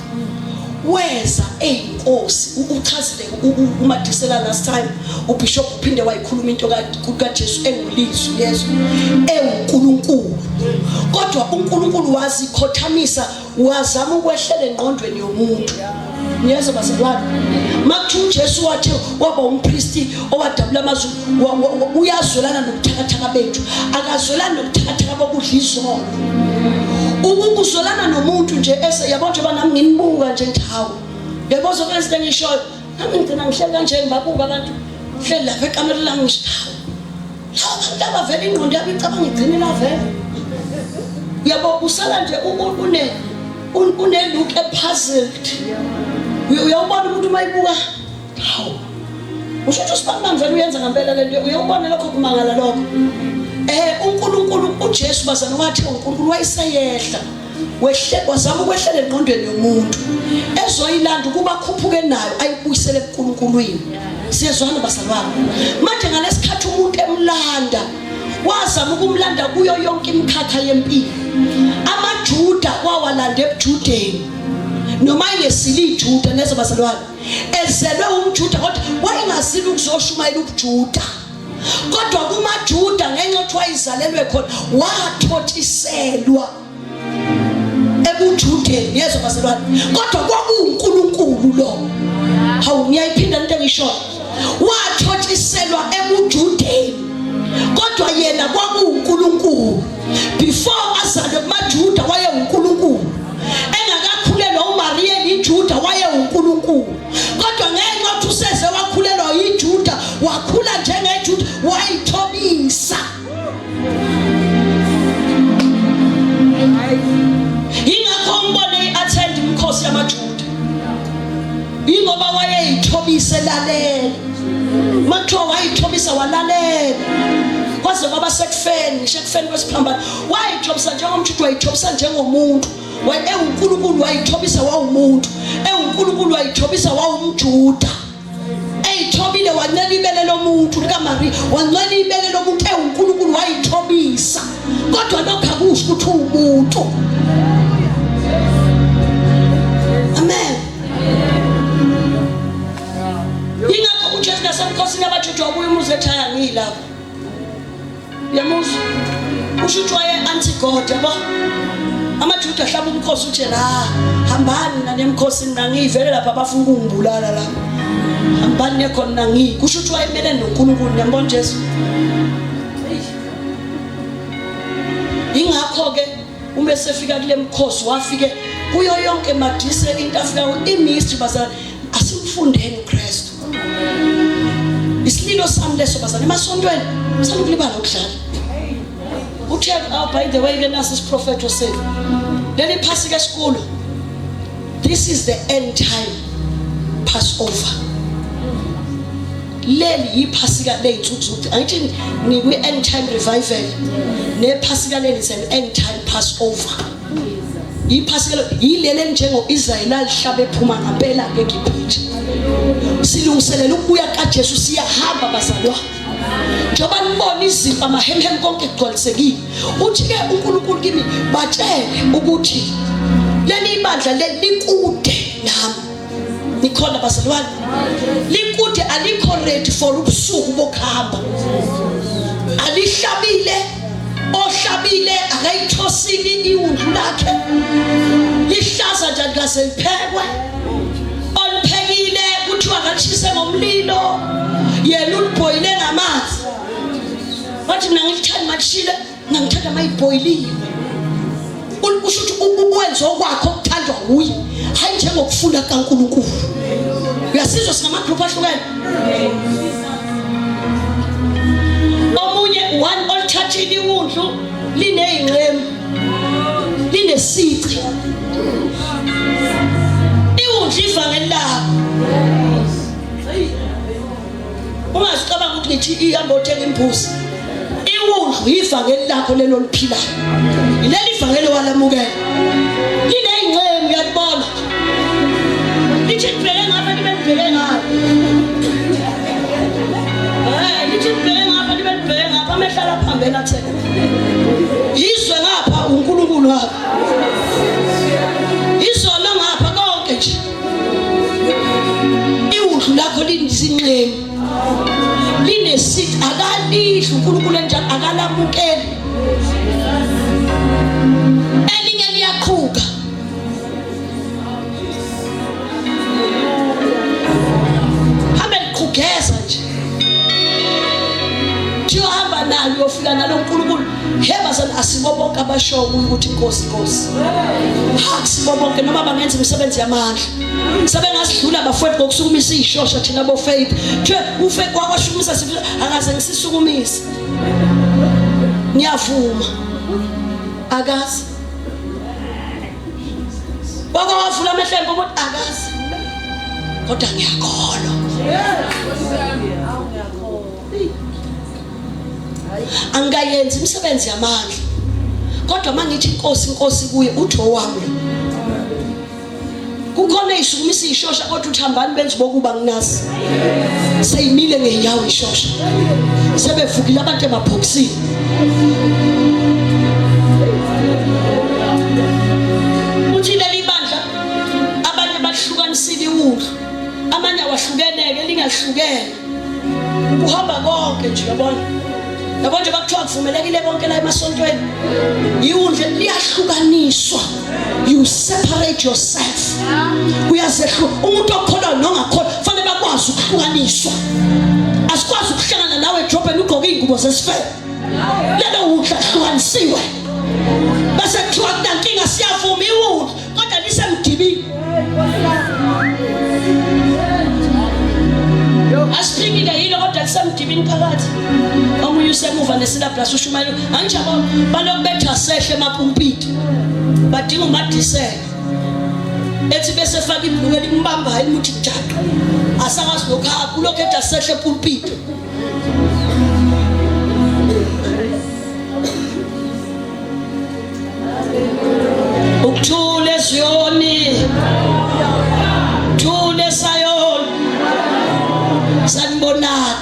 Weza eyinkosi, uchazile uMadisela last time, uBishop uphinde wayikhuluma into kaJesu engulizwi yezwe ewuNkulunkulu. Kodwa uNkulunkulu wazikhothamisa, wazama ukwehlela engqondweni yomuntu. Niyezwa bazalwane, makuthiwa uJesu wathi waba umpristi owadabula amazulu, uyazwelana nobuthakathaka bethu, akazwelani nobuthakathaka bokudla izono. Ukuzwelana nomuntu nje ese yabo njengoba nami nginibuka nje ngithi hawu, yabo zonke izinto engishoyo nami ngigcina ngihleli kanje ngibabuka abantu, ngihleli lapha ekamereni lami ngisho hawu, laba bantu abavele ingqondo yabo icabanga igcine la vele. Uyabo usala nje une une look epuzzled. Uyawubona umuntu uma ibuka, hawu, usho ukuthi usibani vele uyenza ngempela lento, uyawubona lokho kumangala lokho. UNkulunkulu uJesu bazana wathi uNkulunkulu wayeseyehla, wehle wazama ukwehlela engqondweni yomuntu ezoyilanda ukuba akhuphuke nayo ayibuyisele kuNkulunkulwini. Siyezwana bazalwane? Manje ngalesikhathi umuntu emlanda, wazama ukumlanda kuyo yonke imikhakha yempilo. AmaJuda wawalanda ebuJudeni, noma engesile iJuda, neze bazalwane, ezelwe umJuda, kodwa wayengazile ukuzoshumayela ubuJuda. Kodwa kumaJuda ngenxa yokuthi wayizalelwe khona, wathotshiselwa ebuJudeni, yezwa bazalwane. Kodwa kwakuwuNkulunkulu lo. Hawu, ngiyayiphinda into engishoyo. Wathotshiselwa ebuJudeni, kodwa yena kwakuwuNkulunkulu. Before azalwe kumaJuda wayewuNkulunkulu, engakakhulelwa uMariya iJuda wayewuNkulunkulu. Kodwa ngenxa yokuthi useze wakhulelwa yiJuda, wakhula njengeJuda, wayithobisa. Ingakho umbone i-attend imikhosi yamaJuda, ingoba wayeyithobisa elalela. Makuthiwa wayithobisa walalela kwaze kwaba sekufeni, ngisho ekufeni kwesiphambano. Wayithobisa njengomJuda, wayithobisa njengomuntu. EwuNkulunkulu wayithobisa wawumuntu, ewuNkulunkulu wayithobisa wawumJuda. Eyithobile wancela ibele lomuntu likaMaria, wancela ibele lomuntu ewuNkulunkulu, wayithobisa. Kodwa lokho akusho ukuthi uwumuntu. Amen. Ingakho uJesu nasemkhosini abaJuda wabuya umuzi ethi hhayi angiyilapho. Uyamuzwa? Usho ukuthi waye anti God, yabo. AmaJuda ahlaba umkhosi uthi la, hambani nani emkhosini nangiyivele lapha abafuna ukungibulala la. Hambani nekhona nangiyi. Kusho ukuthi wayemele noNkulunkulu, niyambona Jesu. Ingakho ke uma esefika kule mkhosi wafike kuyo yonke madise into afika imystery bazalwane, asimfundeni uKristu. Isililo sami leso bazalwane, emasontweni sanukulibala ukudlala. Uthe oh, by the way ke nasi isiprofetho sethu. Leli phasika esikulo, this is the end time Passover. Leli yiphasika ley'nsuku zokuthi angithi nikwi-end time revival, nephasika leli is an end time Passover. Iphasika yileli elinjengo-Israyeli alihlaba ephuma ngampela eGibhithe. Silungiselela ukubuya kaJesu, siyahamba bazalwane. Njengoba nibona izimpi, amahemhem, konke kugcwalisekile. Uthi-ke uNkulunkulu kimi, batshele ukuthi leli ibandla leli likude nami. Nikhona bazalwane? Likude, alikho ready for ubusuku bokuhamba. Alihlabile, ohlabile akayithosile iwundlu lakhe, lihlaza nje alikaze liphekwe. Oliphekile kuthiwa akalishise ngomlilo, yena ulibhoyile ngamanzi. Wathi mina ngilithandi malishile, mina ngithanda mayibhoyiliwe. Usho ukuthi ukwenza okwakho okuthandwa nguye, hayi njengokufuna kaNkulunkulu. Uyasizwa, singamagroup ahlukene. Omunye one olithathile iwundlu liney'nxemu, linesici. Iwundlu ivangeli lakho. Ungazicabanga ukuthi ngithi ihamba othenga imbuzi. Iwundlu ivangeli lakho lelo liphilayo. Yileli ivangeli walamukela. Liney'nxemu, uyalibona. Lithi libheke ngapha, libe libheke ngapha. Lithi libheke ngapha, libe libheke ngapha. Amehlo alaphambene athe. Yizwe ngapha uNkulunkulu ngapha. Izolo ngapha konke nje. Eceleni linesici, akalidli uNkulunkulu enjalo, akalamukeli. Elinye liyaqhuga. Hambe liqhugeza nje. Thiwa hamba nalo uyofika nalo uNkulunkulu. He bazalwane, asibo bonke abashoyo kuye ukuthi Nkosi, Nkosi. Akusibo bonke, noma bangenza imisebenzi yamandla. Sebengasidlula bafowethu ngokusukumisa ishosha thina bo faith. Kuthiwe ufe kwakwashukumisa sithi akaze ngisisukumise. Ngiyavuma. Akazi. Wake wavula amehlo embo ukuthi akazi. Kodwa ngiyakholwa. Angikayenzi imisebenzi yamandla. Kodwa mangithi inkosi inkosi kuye uthi owami lo. Kukhona eyisukumisa ishosha kodwa uthi hambani benze bokuba nginazi. Seyimile ngezinyawo ishosha. Sebevukile abantu emabhokisini. Uthi leli bandla abanye bahlukanisile iwundlu. Amanye awahlukeneke lingahlukene. Kuhamba konke nje yabona. Yabo nje bakuthiwa kuvumelekile konke la emasontweni. Iwundle liyahlukaniswa. You separate yourself. Uyazehlu umuntu okholwa nongakholwa fanele bakwazi ukuhlukaniswa. Asikwazi ukuhlangana nawe edrobheni ugqoke iy'ngubo zesifebe. Lelo wundla hlukanisiwe. Bese kuthiwa kunankinga siyavuma iwundla kodwa lisemdibini. Asiphikile yilo kodwa lisemdibini phakathi. Omunye usemuva nesilablas ushumayela angijabo balokhu bethi asehle emapulpiti. Badinga umadisela. Ethi bese faka ibhuluke limbambayo limuthi jaqa. Asakazi lokhu ulokhu ethi asehle epulpiti. Ukuthula eZiyoni, thula eSayoni, sanibonani.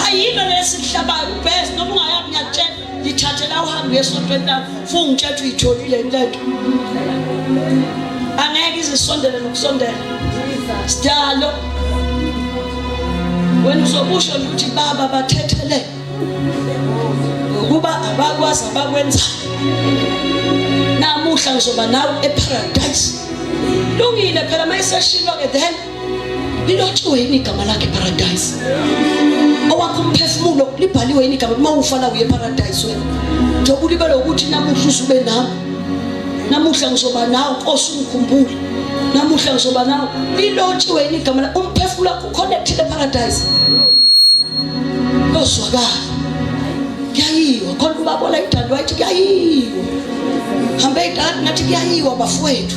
Hayi yini lesihlabayo ubest noma ungayapi ngiyakutshela ngithathe la uhambe uye esontweni lakho futhi ungitshela ukuthi uyitholile yini lento. Angeke izisondele nokusondela. Sidalo wena uzobusho nje ukuthi baba bathethele ngokuba abakwazi abakwenzayo. Namuhla ngizoba nawe eparadise. Lungile phela mayiseshilo ke then lilotshiwe yini igama lakhe eparadise? Owakho umphefumulo libhaliwe yini igama uma ufa la uye eparadise wena? Njengoba ulibele ukuthi namuhla uzube nami. Namuhla ngizoba nawe Nkosi ungikhumbule. Namuhla ngizoba nawe. Lilotshiwe yini igama lakhe? Umphefumulo wakho uconnected eparadise. Lozwakala. Kuyayiwa khona ubabona idalo wathi kuyayiwa. Hambe idalo ngathi kuyayiwa bafowethu.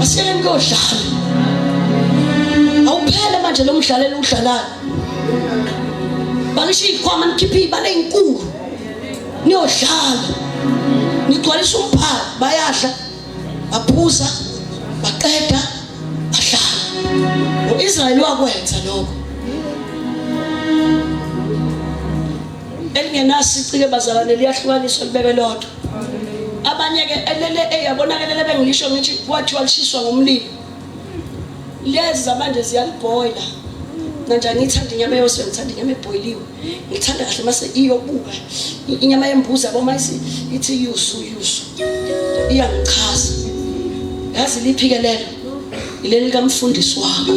Asiyeni kuyodlala. Awuphele manje lo mdlalelo udlalayo. Bakisho izikhwama nikhiphe izibala ezinkulu. Niyodlala. Nigcwalisa umphako bayadla. Baphuza baqeda bahlala. U-Israyeli wakwenza lokho. Elingenasicike bazalwane liyahlukaniswa libeke lodwa. Abanye ke elele eyabona ke lele bengilisho ngithi kwathiwa lishiswa ngomlilo. Lezi zamanje ziyalibhoyila. Manje angiyithandi inyama eyosiwe, ngithanda inyama ebhoyiliwe. Ngithanda kahle mase iyobuka inyama yembuzi yabo mayisi ithi yusu yusu. Iyangichaza. Yazi liphi ke lelo? Ileli likamfundisi wakho.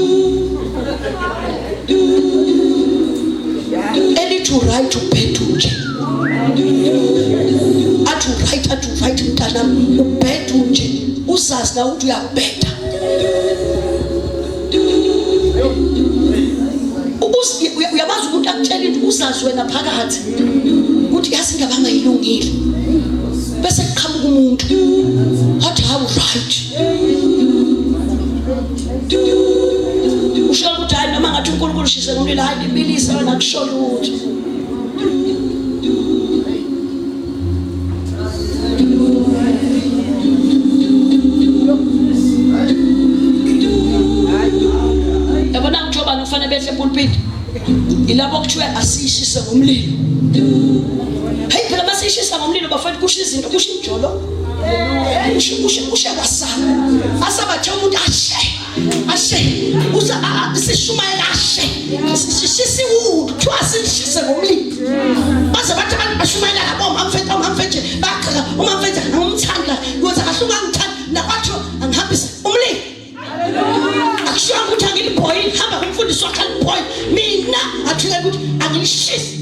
Elithi right ubhedu nje. Athi right athi right mntanami ubhedu nje. Uzazi na ukuthi uyabheda. Uyamazi umuntu akutshela into uzazi wena phakathi ukuthi yazi indaba angayilungile bese kuqhamuka umuntu athi hawu right usho ukuthi hayi noma ngathi uNkulunkulu ushise ngomlilo hayi libilise wena kusho lutho. Yabona kuthiwa abantu kufanele behle epulpiti yilabo kuthiwe asiyishise ngomlilo. Hey phela masiyishisa ngomlilo bafethu kusho izinto kusho imijolo kusho kusho kusho kwasana asabathe umuntu ashe. Ashe usa sishumayela ashe. Sisiwulu kuthiwa sishise ngomlilo. Baze bathi abantu bashumayela labo umamfethu umamfethu bagxeka umamfethu angimthandi la. Ngothi kahle ungangithandi nakwathiwa angihambise umlilo. Akushiwo ukuthi angilibhoyili hamba kumfundisi wakhe alibhoyile. Mina athukela ukuthi angilishisi.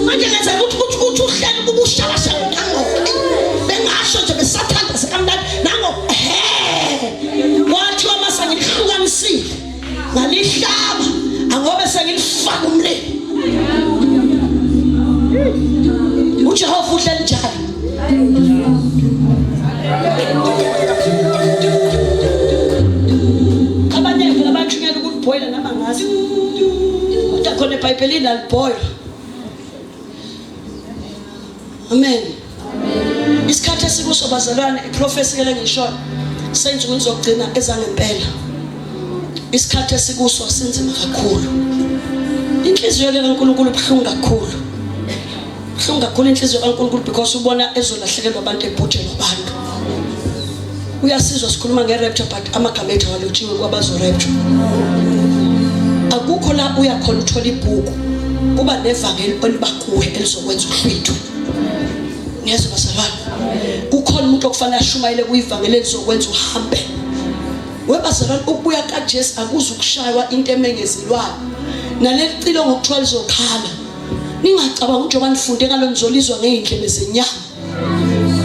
Manje ngenzeka ukuthi ukuthi ukuthi uhleli kubushawasha nango. Bengasho nje besathanda sekamnandi nango he. Wathiwa mase ngilihlukanisile. Ngalihlaba angobe sengilifaka umlilo. UJehova uhleli njalo. Abanye phela bathunyelwa ukulibhoyila nami angazi. Kodwa khona eBhayibhelini alibhoyilwa. Amen. Isikhathi esikuso bazalwane iprofesi ke lengishoyo sensukwini zokugcina ezangempela. Isikhathi esikuso sinzima kakhulu. Inhliziyo ke kaNkulunkulu ibuhlungu kakhulu. Buhlungu kakhulu inhliziyo kaNkulunkulu because ubona ezolahlekelwa abantu ebhujelwa abantu. Uyasizwa sikhuluma nge-rapture but amagama ethu awalotshiwe kwabazo rapture. Akukho la uya khona uthola ibhuku kuba nevangeli oliba kuwe elizokwenza uhlwitho. Ngiyezwa bazalwane. Kukhona umuntu okufanele ashumayele kuyivangeli elizokwenza uhambe. Webazalwane ukubuya kaJesu akuzukushaywa into emengezelwayo. Naleli cilo ngokuthiwa lizokhala. Ningacabanga ukuthi njengoba nifunde ngalo nizolizwa ngey'ndlebe zenyama.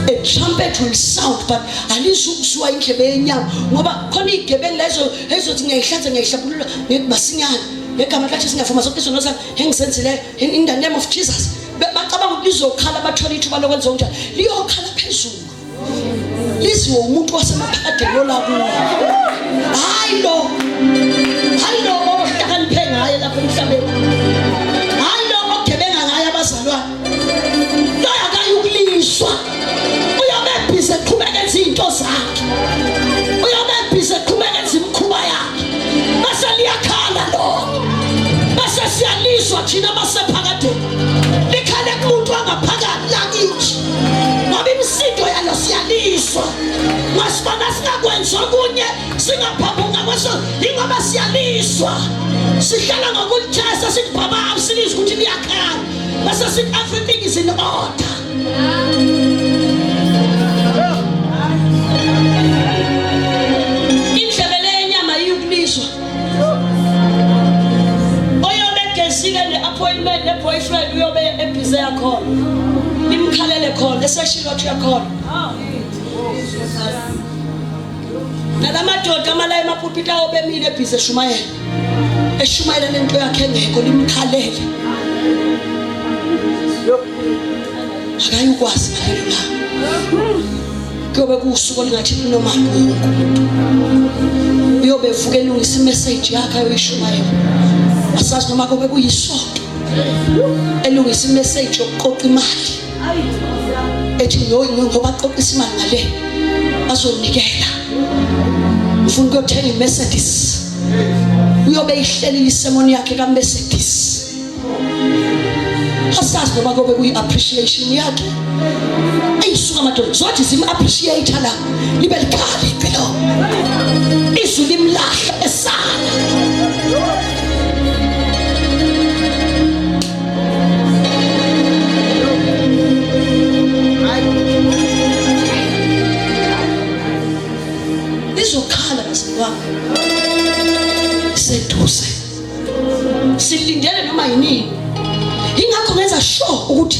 A trumpet will sound but alizukuzwa indlebe yenyama ngoba khona iy'gebengu lezo ezothi ngiyayihlanza ngiyayihlambulula masinyane ngegama likaJesu ngiyavuma zonke izono zami engizenzileyo in the name of Jesus. Bacabanga ukuthi lizokhala bathole ithuba lokwenza okunjalo. Liyokhala phezulu. Liziwe umuntu wasemaphakadeni olakuwo. Hayi lo. Hayi lo ohlakaniphe ngaye lapha emhlabeni. Hayi lo ogebenga ngaye abazalwane. Loyo akayukuliswa. Uyobe ebhizi eqhubeka enza izinto zakhe. Uyobe ebhizi eqhubeka enza imikhuba yakhe. Bese liyakhala lokho. Bese siyalizwa thina abasephakadeni. Likhale kumuntu wangaphakathi lakithi. Ngoba imisindo yalo siyalizwa. Masibona singakwenzi okunye singaphambuka kweso ingoba siyalizwa. Sihlala ngokulithesa sithi baba awusilizwa ukuthi liyakhala. Bese sithi everything is in order. Indlebe lenyama iyukulizwa. Oyobe egezile ne-appointment ne-boyfriend uyobe ebhize yakhona. Imkhalele khona eseshilo wathi uyakhona. Nalamadoda amalayo emapulpiti awo bemile ebhize eshumayela. Eshumayela lento yakhe engekho limkhalele. Akayukwazi ngalelo langa. Kuyobe kuwusuku olungathi noma wonke umuntu. Uyobe evuka elungisa imeseji yakhe ayoyishumayela. Asazi noma kobe kuyisonto. Elungisa imeseji yokuqoqa imali. Ethi ngoba aqoqisa imali ngale azonikela. Ufuna ukuyothenga iMercedes. Uyobe ihlelile isemoni yakhe kaMercedes. Asazi noma kobe kuyi-appreciation yakhe. Eyisuka madoda zothi zim-appreciate la libe likhala impilo. Izwi limlahla esala. Lizokhala bazalwane. Seduze. Silindele noma yinini. Ingakho ngenza sure ukuthi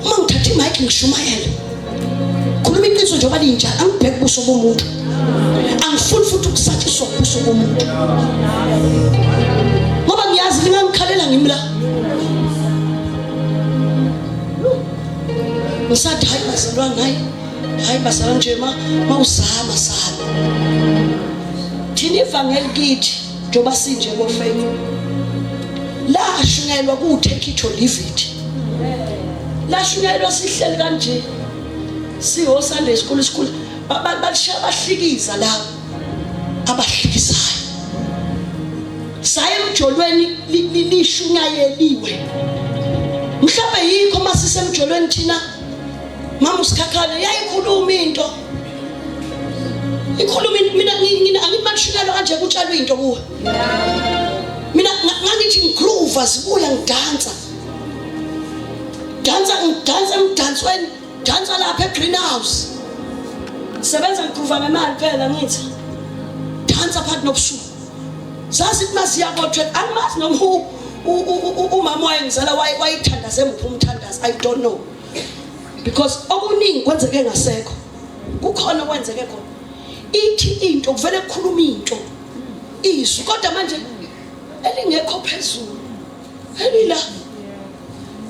uma ngithatha imic ngishumayele. Khuluma iqiniso njengoba linjalo, angibheki ubuso bomuntu. Angifuni futhi ukusatshiswa ubuso bomuntu. Ngoba ngiyazi lingangikhalela ngimi la. Ngisathi hayi bazalwane hayi hayi bazalwane nje ma mawuzama zama. Thina ivangeli kithi njengoba sinje kofaith. Lashunyayelwa ku take it or leave it. Lashunyayelwa sihleli kanje. Siho Sunday school school balishiya bahlikiza labo abahlikizayo. Saya emjolweni lishunyayeliwe. Mhlawumbe yikho masisemjolweni thina mama usikhakhane yayikhuluma into. Ikhuluma mina ngina angimanishinalo kanje kutshalwa into kuwe. Mina ngangithi ngigroove zibuya ngidansa. Dansa ngidansa emdansweni, dansa lapha egreenhouse. Sebenza ngigroove ngemali phela ngithi. Dansa phakathi nobusuku. Zazithi maziya ko-12 angimazi noma umama wayengizala wayithandaze muphi umthandazo I don't know. Because okuningi kwenzeke ngasekho. Kukhona okwenzeke khona. Ithi into kuvele kukhuluma into. Izwi kodwa manje elingekho phezulu. Elila.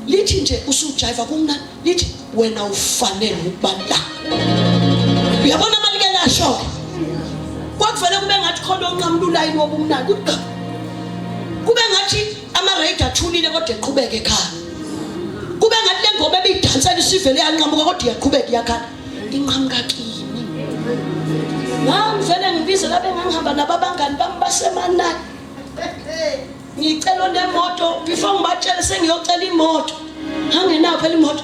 Lithi nje usujiva kumna lithi wena ufanele ukuba la. Uyabona malike lasho ke. Kwakuvele kube ngathi khona onqamula ulayini wobumnandi. Kube ngathi ama-radio athulile kodwa eqhubeke ekhaya. Kube ngathi le ngoma ebiyidansela isivele yanqamuka kodwa iyaqhubeka iyakhala. Inqamuka kimi. Ngangivele ngibize labe ngangihamba nabo abangani bami basemanani. Ngicela onemoto before ngibatshele sengiyocela imoto. Angenayo phela imoto.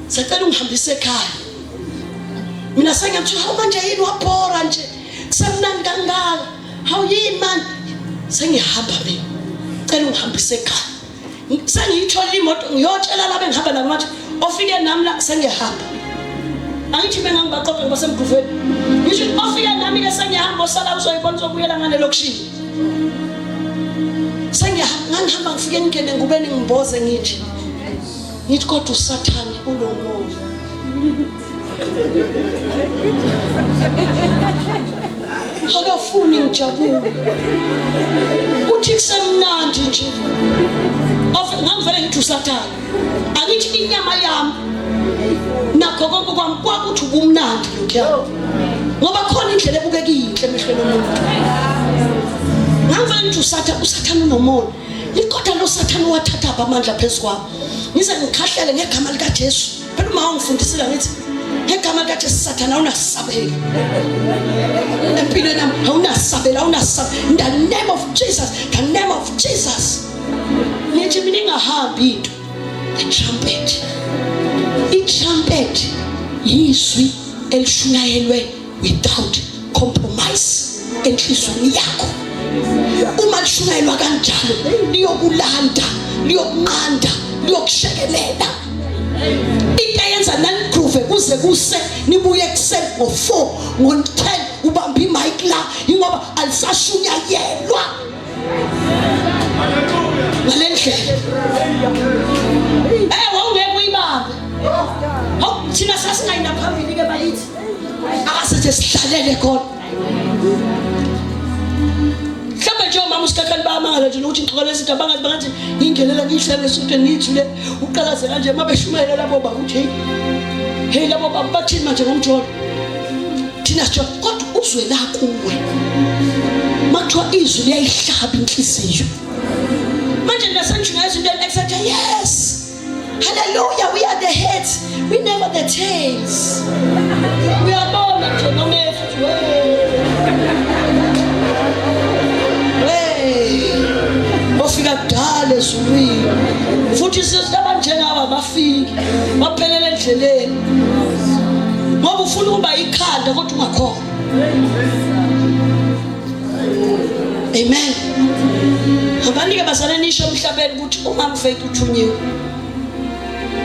Sacela ungihambise ekhaya. Mina sengiyathi hawu manje yini wabhora nje. Kusemnandi kangaka. Hawu yini manje? Sengihamba mina. Cela ungihambise ekhaya. Sengiyitholile imoto ngiyotshela laba engihamba nabo manje ofike nami la sengiyahamba. Angithi bengangibaqoqa ngoba semguveni. Ngisho ofike nami ke sengiyahamba osala uzoyibona uzobuyela ngale lokishini. Sengiyahamba ngangihamba ngifike ngingene ngubeni ngimboze ngithi ngithi kodwa uSathane unomoya. Akafuni ngijabule. Uthi kusemnandi nje. Ngangivele ngithi uSathane. Angithi inyama yami nakho konke kwami kwakuthi ubumnandi lokhuya. Ngoba khona indlela ebukeka iyinhle emehlweni omuntu. Ngangivele ngithi uSathane, uSathane unomona. Likodwa lo Sathane wathatha amandla phezu kwami. Ngize ngikhahlele ngegama likaJesu. Phela uma ungifundisile ngithi ngegama likaJesu Sathane awunasabelo. Empilweni yami awunasabelo, awunasabelo. In the name of Jesus, the name of Jesus. Ngithi mina ingahambi into. The trumpet. I-trumpet yizwi elishunyayelwe without compromise enhlizweni yakho. Uma lishunyayelwa kanjalo liyokulanda, liyokunqanda, liyokushekelela. Into eyenza nanigroove kuze kuse nibuye ekuseni ngo-4 ngo-10 ubambe imic la ingoba alisashunyayelwa ngale ndlela. Eh wawungeke uyibambe. Hawu thina sasingayi naphambili ke bakithi. Akasithi sihlalele khona. Mhlawumbe nje omama usikhakhali bayamangala nje nokuthi ngixoxela izinto abangazi bangathi ngingenela ngiyihlele esontweni ngiyithule uqalaze kanje uma beshumayela labo baba uthi hey hey labo baba bathini manje ngomjolo thina sijolo kodwa uzwe la kuwe makuthiwa izwi liyayihlaba inhliziyo manje nasengisho izinto excited yes Hallelujah, we are the heads, we never the tails. Uyabona nje noma efuthi we. Ofika kudala ezulwini. Futhi sithi abanjengaba abafiki, baphelele endleleni. Ngoba ufuna ukuba ikhanda kodwa ungakhona. Amen. Hambani-ke bazalwane nisho emhlabeni ukuthi umama Faith uthunyiwe.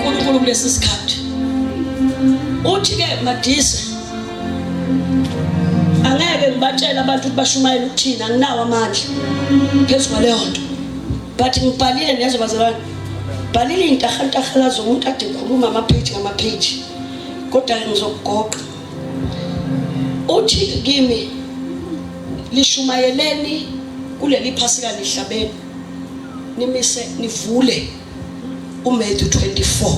uNkulunkulu kulesi sikhathi. Uthi-ke Madise angeke ngibatshele abantu ukuthi bashumayele ukuthini anginawo amandla phezu kwaleyo nto. But ngibhalile niyezwa bazalwane. Bhalile iy'ntahantahala zomuntu ade ekhuluma amapheji ngamapheji. Kodwa-ke ngizokugoqa. Uthi kimi lishumayeleni kuleli phasika lihlabeni nimise nivule uMatthew 24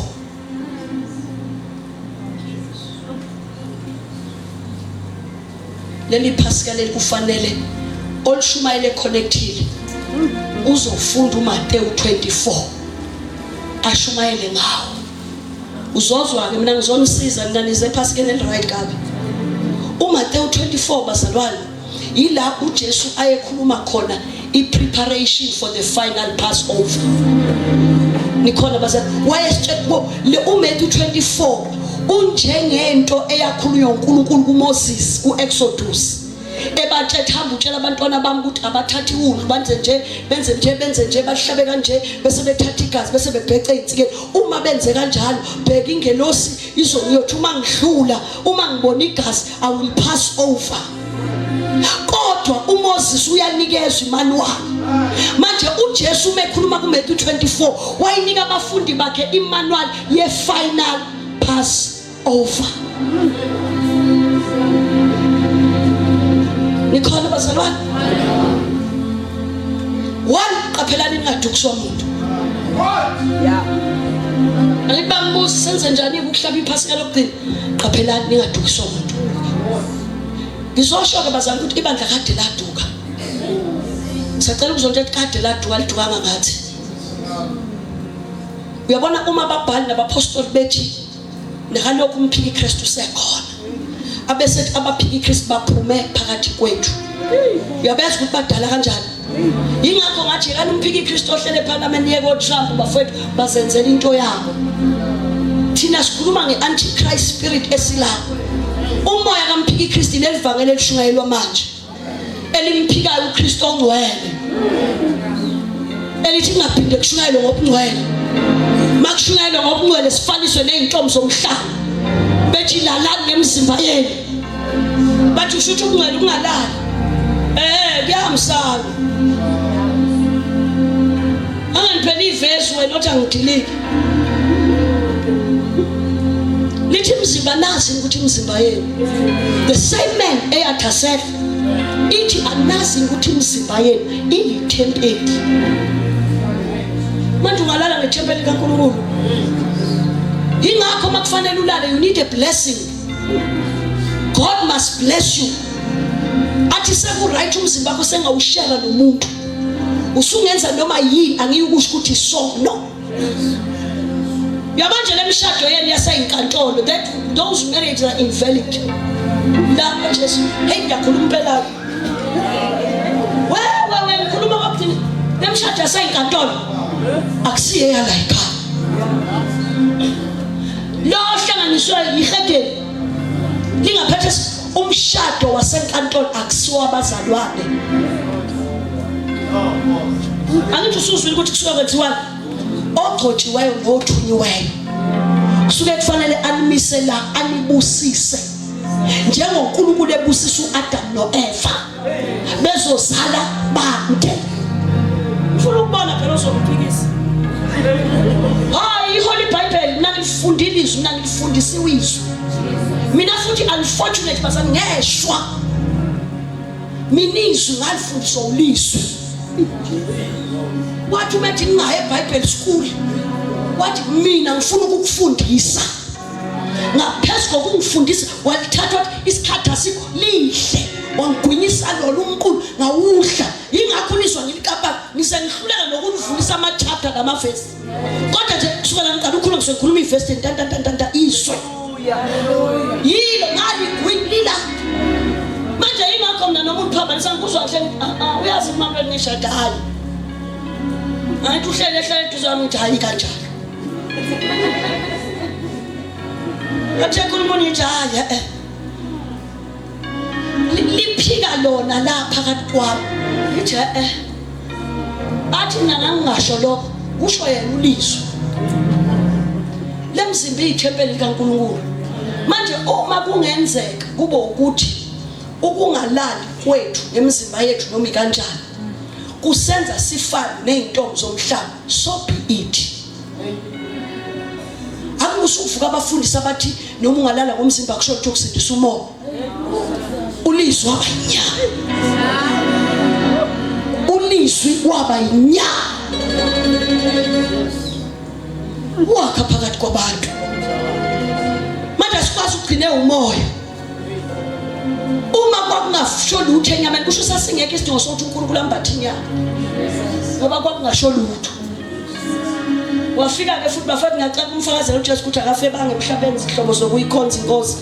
leli phasika leli kufanele olishumayele connectile uzofunda uMateyu 24 ashumayele ngawo Uzozwa-ke mina ngizonisiza nina nize ephasikeni eli-right kabi. UMateyu 24 bazalwane yila uJesu ayekhuluma khona i-preparation for the final Passover. Nikhona bazalwane wayesitshela kubo le uMateyu 24 Unjengento eyakhulunywa uNkulunkulu kuMoses kuExodus. Ebatshethe hamba utshela abantwana bami ukuthi abathathe iwundlu benze nje benze nje benze nje bahlabe kanje bese bethatha igazi bese bebhece insikeni. Uma benze kanjalo bheka ingelosi izongiyothi uma ngidlula uma ngibona igazi I will pass over. Kodwa uMoses uyanikezwa imanual. Manje uJesu uma ekhuluma kuMatthew 24 wayinika abafundi bakhe imanual ye final pass over. Nikhona bazalwane? One, qaphelani ningadukiswa muntu. Yeah. Angithi bambuza senze njani ukuhlaba iphasika lokugcina? Qaphelani ningadukiswa muntu. Ngizosho ke bazalwane ukuthi ibandla kade laduka. Sacela ukuzonto ethi kade laduka lidukanga ngathi. Uyabona uma ababhali nabapostoli bethi nakalokhu umphiki Kristu usekhona. Abese abaphiki Kristu baphume phakathi kwethu. Uyabeza ukuthi badala kanjani? Yingakho ngathi yekani umphiki Kristu ohlele eParliament yeke oTrump bafowethu bazenzela into yabo. Thina sikhuluma nge-antichrist spirit esilapho. Umoya kamphiki Kristu leli vangeli elishungayelwa manje. Elimphikayo uKristu ongcwele. Elithi kungaphinde kushunyayelwe ngobungcwele. Makushunyayelwe ngobungcwele sifaniswe nezintombi zomhlaba. Bethi lalani ngemizimba yenu. Bathi usho ukuthi ubungcwele ukungalali. Eh kuyahambisana. Angandiphela ivesi wena othi angidiliki. Lithi imizimba nazi ukuthi imizimba yenu. The same man eyathi asehle ithi anazi ukuthi imizimba yenu iyithempeli. Manje ungalala ngethempeli kaNkulunkulu. Yingakho makufanele ulale you need a blessing. God must bless you. Athi seku right umzimba wakho sengawushare nomuntu. Usungenza noma yini angiyukusho ukuthi so no. Uyabona nje lemishado yenu yaseyinkantolo that those marriages are invalid. La Jesu, hey ngiyakhuluma impela. Wewe wewe ngikhuluma kwakuthini? Lemishado yaseyinkantolo akusiye yala ekhaya. Lo ohlanganiswe yihedeni lingaphethe umshado wasenkantolo akusiwo abazalwane. Angithi usuzwile ukuthi kusuke kwenziwani? Ogcotshiweyo nothunyiweyo kusuke kufanele animise la anibusise njengoNkulunkulu ebusisa uAdam noEva bezozala bande. Ngifuna ukubona phela ozongiphikisa. Hayi iHoly Bible mina ngilifundile izwi mina ngilifundisiwe izwi. Mina futhi unfortunate bazani ngeshwa. Mina izwi ngalifundiswa ulizwi. Wathi uma ethi ngingaye eBible school wathi mina ngifuna ukukufundisa. Ngaphezu kokungifundisa walithatha wathi isikhathi asikho lihle wangigwinyisa lona umqulu ngawudla yingakho ulizwa ngilikapa ngise ngihluleka nokulivulisa ama-chapter namavesi kodwa nje kusukela ngiqala ukhuluma ngisuke ngikhuluma ivesi ntantantantanta izwe yilo ngaligwinlila manje yingakho mina noma undiphambanisa ngikuzwa kahle ah, ah, uyazi uma ngishada hayi angithi uhlele ehlale eduze wami ngithi hayi kanjalo Ngathi ekhuluma ngithi hayi eh. Liphika lona la phakathi kwami. Ngithi eh. Athi mina ngangingasho lokho, kusho yena ulizwi. Lemzimba iyithempeli likaNkulunkulu. Manje uma kungenzeka kube ukuthi ukungalali kwethu ngemizimba yethu noma ikanjani kusenza sifane nezintombi zomhlaba so be it. Akusukuvuka abafundisi abathi noma ungalala ngomzimba kusho ukuthi ukusindisa umoya. Ulizwi waba yinyama. Ulizwi waba yinyama. Wakha phakathi kwabantu. Manje asikwazi ukugcina umoya. Uma kwakungasho lutho enyameni kusho sasingekho isidingo sokuthi uNkulunkulu ambathe inyama. Ngoba kwakungasho lutho. Wafika ke futhi bafethu ngiyacela umfakazela uJesu ukuthi akafebanga emhlabeni izihlobo zokuyikhonza inkosi.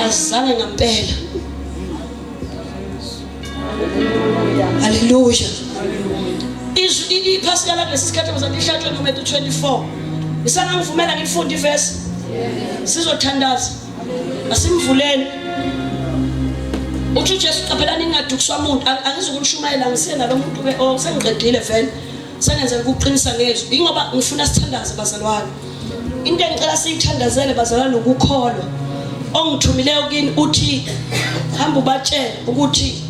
Azange ngampela. Haleluya. Izwi iphasika la kulesi sikhathi bazalihlatshwe ngoMatthew 24. Isangangivumela ngifunde ivesi. Sizothandaza. Asimvuleni. Uthi uJesu qaphelani ningadukiswa muntu. Angizukulishumayela ngisiye nalo muntu ke oh sengiqedile vele. Sengenzela ukuqinisa ngezwi. Ingoba ngifuna sithandaze bazalwane. Into engicela siyithandazele bazalwane ukukholwa. Ongithumileyo kini uthi hamba ubatshele ukuthi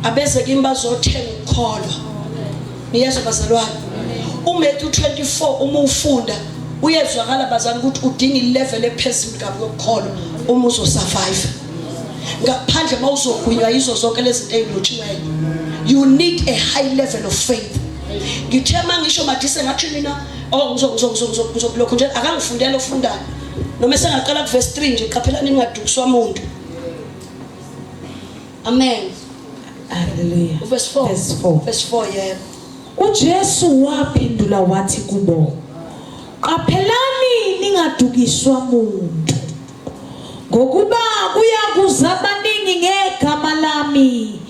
abeze kimi bazothenga ukukholwa. Niyezwa bazalwane? UMatthew 24 uma ufunda uyezwakala bazalwane ukuthi udinga ilevel ephezulu kabi yokukholwa uma uzosurvive. Ngaphandle mawuzogwinywa yizo zonke lezi zinto ezilotshiweyo. You need a high level of faith. Ngithe mangisho madise ngathi mina oh ngizo ngizo ngizo ngizo ngizokulokhu nje akangifundela ofundayo. Noma esengaqala ku verse 3 nje qaphelani ningadukiswa muntu. Amen. Hallelujah. Verse 4. Verse 4. Verse 4 yebo. UJesu waphendula wathi kubo, Qaphelani ningadukiswa muntu. Ngokuba kuyakuza abaningi ngegama lami,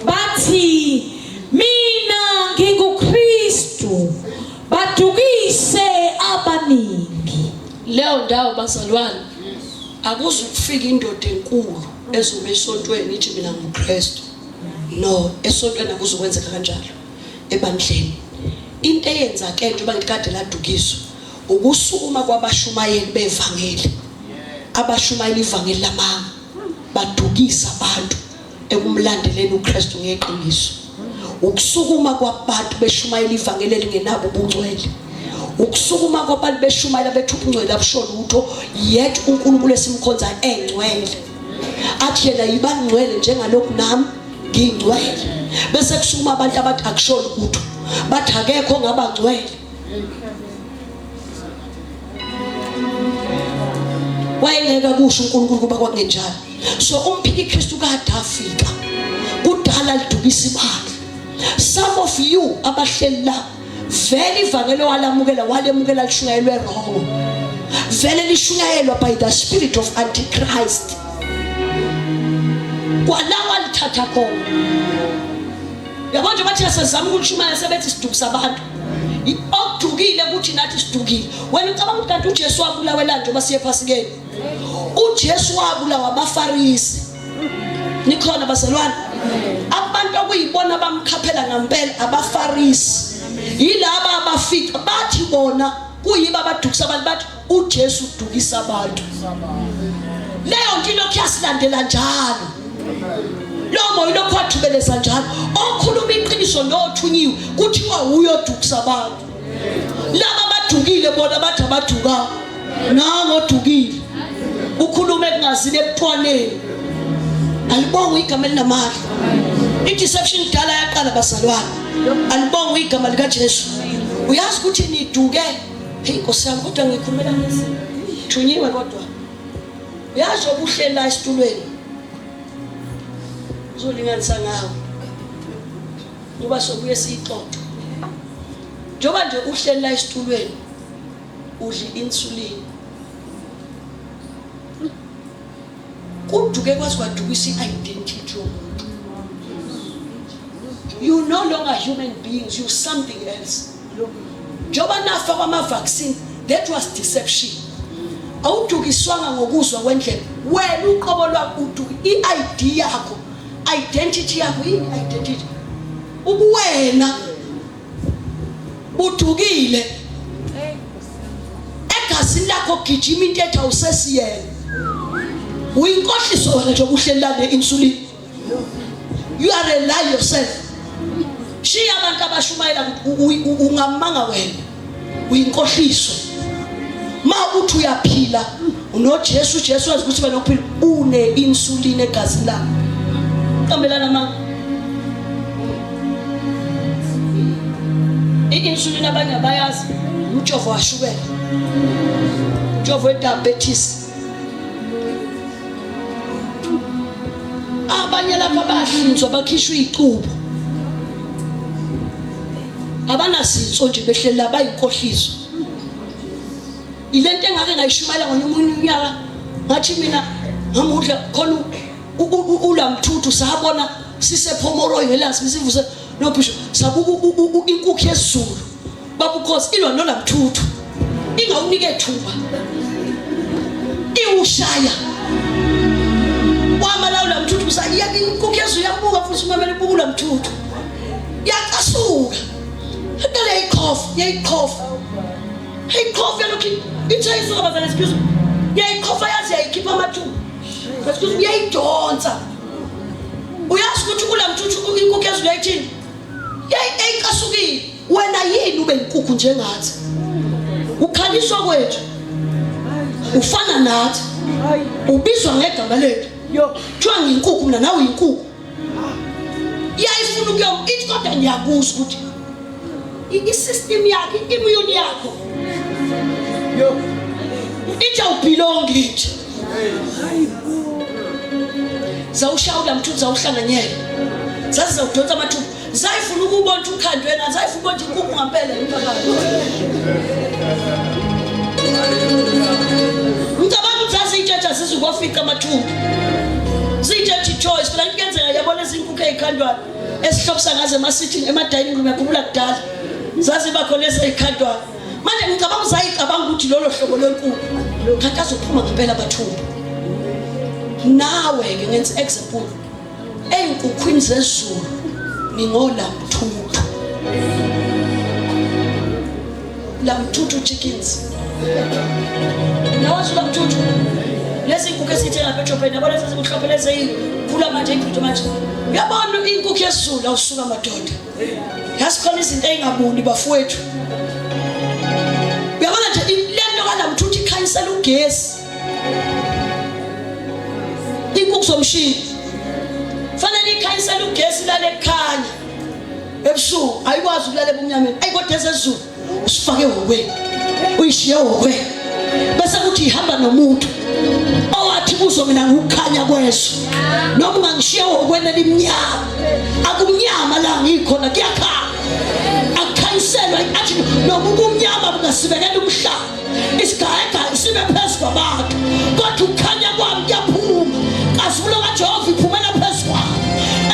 bathi mina nginguKristu, badukise abaningi. Leyo ndawo bazalwane akuzukufika indoda enkulu ezoma esontweni ithi mina nguKristu. No, esontweni akuzukwenzeka kanjalo. Ebandleni. Into eyenzakele njengoba ngithi kade ladukiswa ukusukuma kwabashumayeli bevangeli. Abashumayela ivangeli lamanga badukisa abantu ekumlandeleni uKristu ngeqiniso. Ukusukuma kwabantu beshumayela ivangeli elingenabo ubungcwele. Ukusukuma kwabantu beshumayela bethi ubungcwele abusho lutho yet uNkulunkulu esimkhonza engcwele. Athi yena yiba ngcwele njengalokhu nami ngingcwele. Bese kusukuma abantu abathi akusho lutho. Bathi akekho ongaba ngcwele. Wayengeke akusho uNkulunkulu kuba kwakungenjalo. So umphiki Kristu kade afika. Kudala lidukisa ibandla. Some of you abahleli la vele ivangelo walamukela walemukela lishunyayelwe wrong. Vele lishunyayelwa by the spirit of antichrist. Kwala walithatha khona. Yabo nje bathi sesizama ukulishumayela sebethi sidukisa abantu. Okudukile ukuthi nathi sidukile. Wena ucabanga ukuthi kanti uJesu wabulawelani njengoba siye ephasikeni? uJesu wabulawa abaFarisi. Nikhona bazalwane? Abantu okuyibona bamkhaphela ngampela abaFarisi. Yilaba abafica bathi bona kuyiba abadukisa abantu bathi uJesu udukisa abantu. Leyo nto ilokhu yasilandela njalo. Lo moya ilokhu wathubeleza njalo. Okhuluma iqiniso nothunyiwe kuthiwa uyodukisa abantu. Laba abadukile bona bathi abadukanga. Nango odukile. Ukhuluma ekungazini ebuntwaneni. Alibongwe igama elinamandla. I-deception kudala yaqala bazalwane. Alibongwe igama likaJesu. Uyazi ukuthi niduke. Hey Nkosi yami kodwa ngikhulumela ngezi. Thunyiwe kodwa. Uyazi obuhleli la esitulweni. Uzolinganisa ngawo. Ngoba sobuye siyixoxe. Njengoba nje uhleli la esitulweni udla i-insulin. Kuduke kwaze kwadukisa i-identity yomuntu. You no longer human beings, you something else. Njengoba nafa kwama-vaccine, that was deception. Awudukiswanga ngokuzwa kwendlebe. Wena uqobo lwakho uduke i-ID yakho, identity yakho yini identity? Ubuwena budukile. Egazini lakho gijima into ethi awusesiyena. Uyinkohliso wena nje ubuhleli la ne-insulin. You are a lie yourself. Shiya abantu abashumayela ungamanga wena. Uyinkohliso. Ma uthi uyaphila unoJesu, uJesu wazi ukuthi wena uphila une insulin egazini lakho. Qambelana manga. I-insulin abanye abayazi umjovo washukela. Umjovo we-diabetes. Abanye lapha bahlinzwa bakhishwa izicubu. Abanasitso nje behleli la bayinkohliso. Ilento engake ngayishumayela ngomunye unyaka ngathi mina ngamudla khona ulamthuthu sabona sisephomoroyi ngelanga sivuse nobhisho sabuka inkukhu yesizulu babukhosi ilwa nolamthuthu ingawunike thuba. Iwushaya wama la ulamthuthu usayiyeka inkukhu yezulu yabuka futhi umamela ibuka ulamthuthu yacasuka iqale yayikhofa yayikhofa yayiqhofa yalokhu ithe isuka bazala excuse me yayiqhofa yazi yayikhipha amathumbu excuse me yayidonsa uyazi ukuthi kulamthuthu inkukhu yezulu yayithini yayicasukile wena yini ube inkukhu njengathi ukhaliswa kwethu ufana nathi ubizwa ngegama lethu kuthiwa ngiyinkukhu mina nawe uyinkukhu yayifuna ukuyom ithi kodwa ngiyakuzwa ukuthi i-system yakho i-immune yakho ithi awubhilongi ithi zawushawula mthunzi zawuhlanganyela zazizawudonsa amathumbu zayifuna ukubona ukuthi ukhandwe ngani zayifuna ukubona ukuthi inkukhu ngampela yini phakathi ngicabanga ukuthi zaziyitshatsha zizukwafica amathumbu ziyitshatsha i-choice phela kuyenzeka yabona ezinkukhu ey'khandwayo esihlobisa ngazo ema-sitting ema-dining room yakhumbula kudala zaziba khona ezey'khandwayo manje ngicabanga uzayicabanga ukuthi lolo hlobo lwenkukhu kanti azophuma ngempela abathumbu nawe-ke ngenza example Ey'nkukhwini zezulu ningolamthuthu. Lamthuthu chickens. Nawazi ulamthuthu? Lezi nkukhu esiyithenga lapha eshopeni, yabona lezi ezimhlophe lezi ey'khula manje ey'phuthu manje. Uyabona inkukhu yesiZulu awusuka madoda. Yazi khona izinto ey'ngabuni bafowethu. Uyabona nje le nto kalamthuthu ikhanyisela ugesi. Inkukhu zomshini fanele ikhanyisele ugesi lale kukhanya ebusuku ayikwazi ukulala ebumnyameni ayi kodwa ezezulu usifake ehhokweni uyishiye ehhokweni bese kuthi ihamba nomuntu owathi kuzo mina ngikukhanya kwezwe noma ungangishiya ehhokweni elimnyama akumnyama la ngikhona kuyakhanya akukhanyiselwa athi noma ubumnyama bungasibekela umhlaba Isigayegaye sibe phezu kwabantu, kodwa ukukhanya kwami kuyaphuma. Nkazimulo kaJehova iphumela phezu kwami.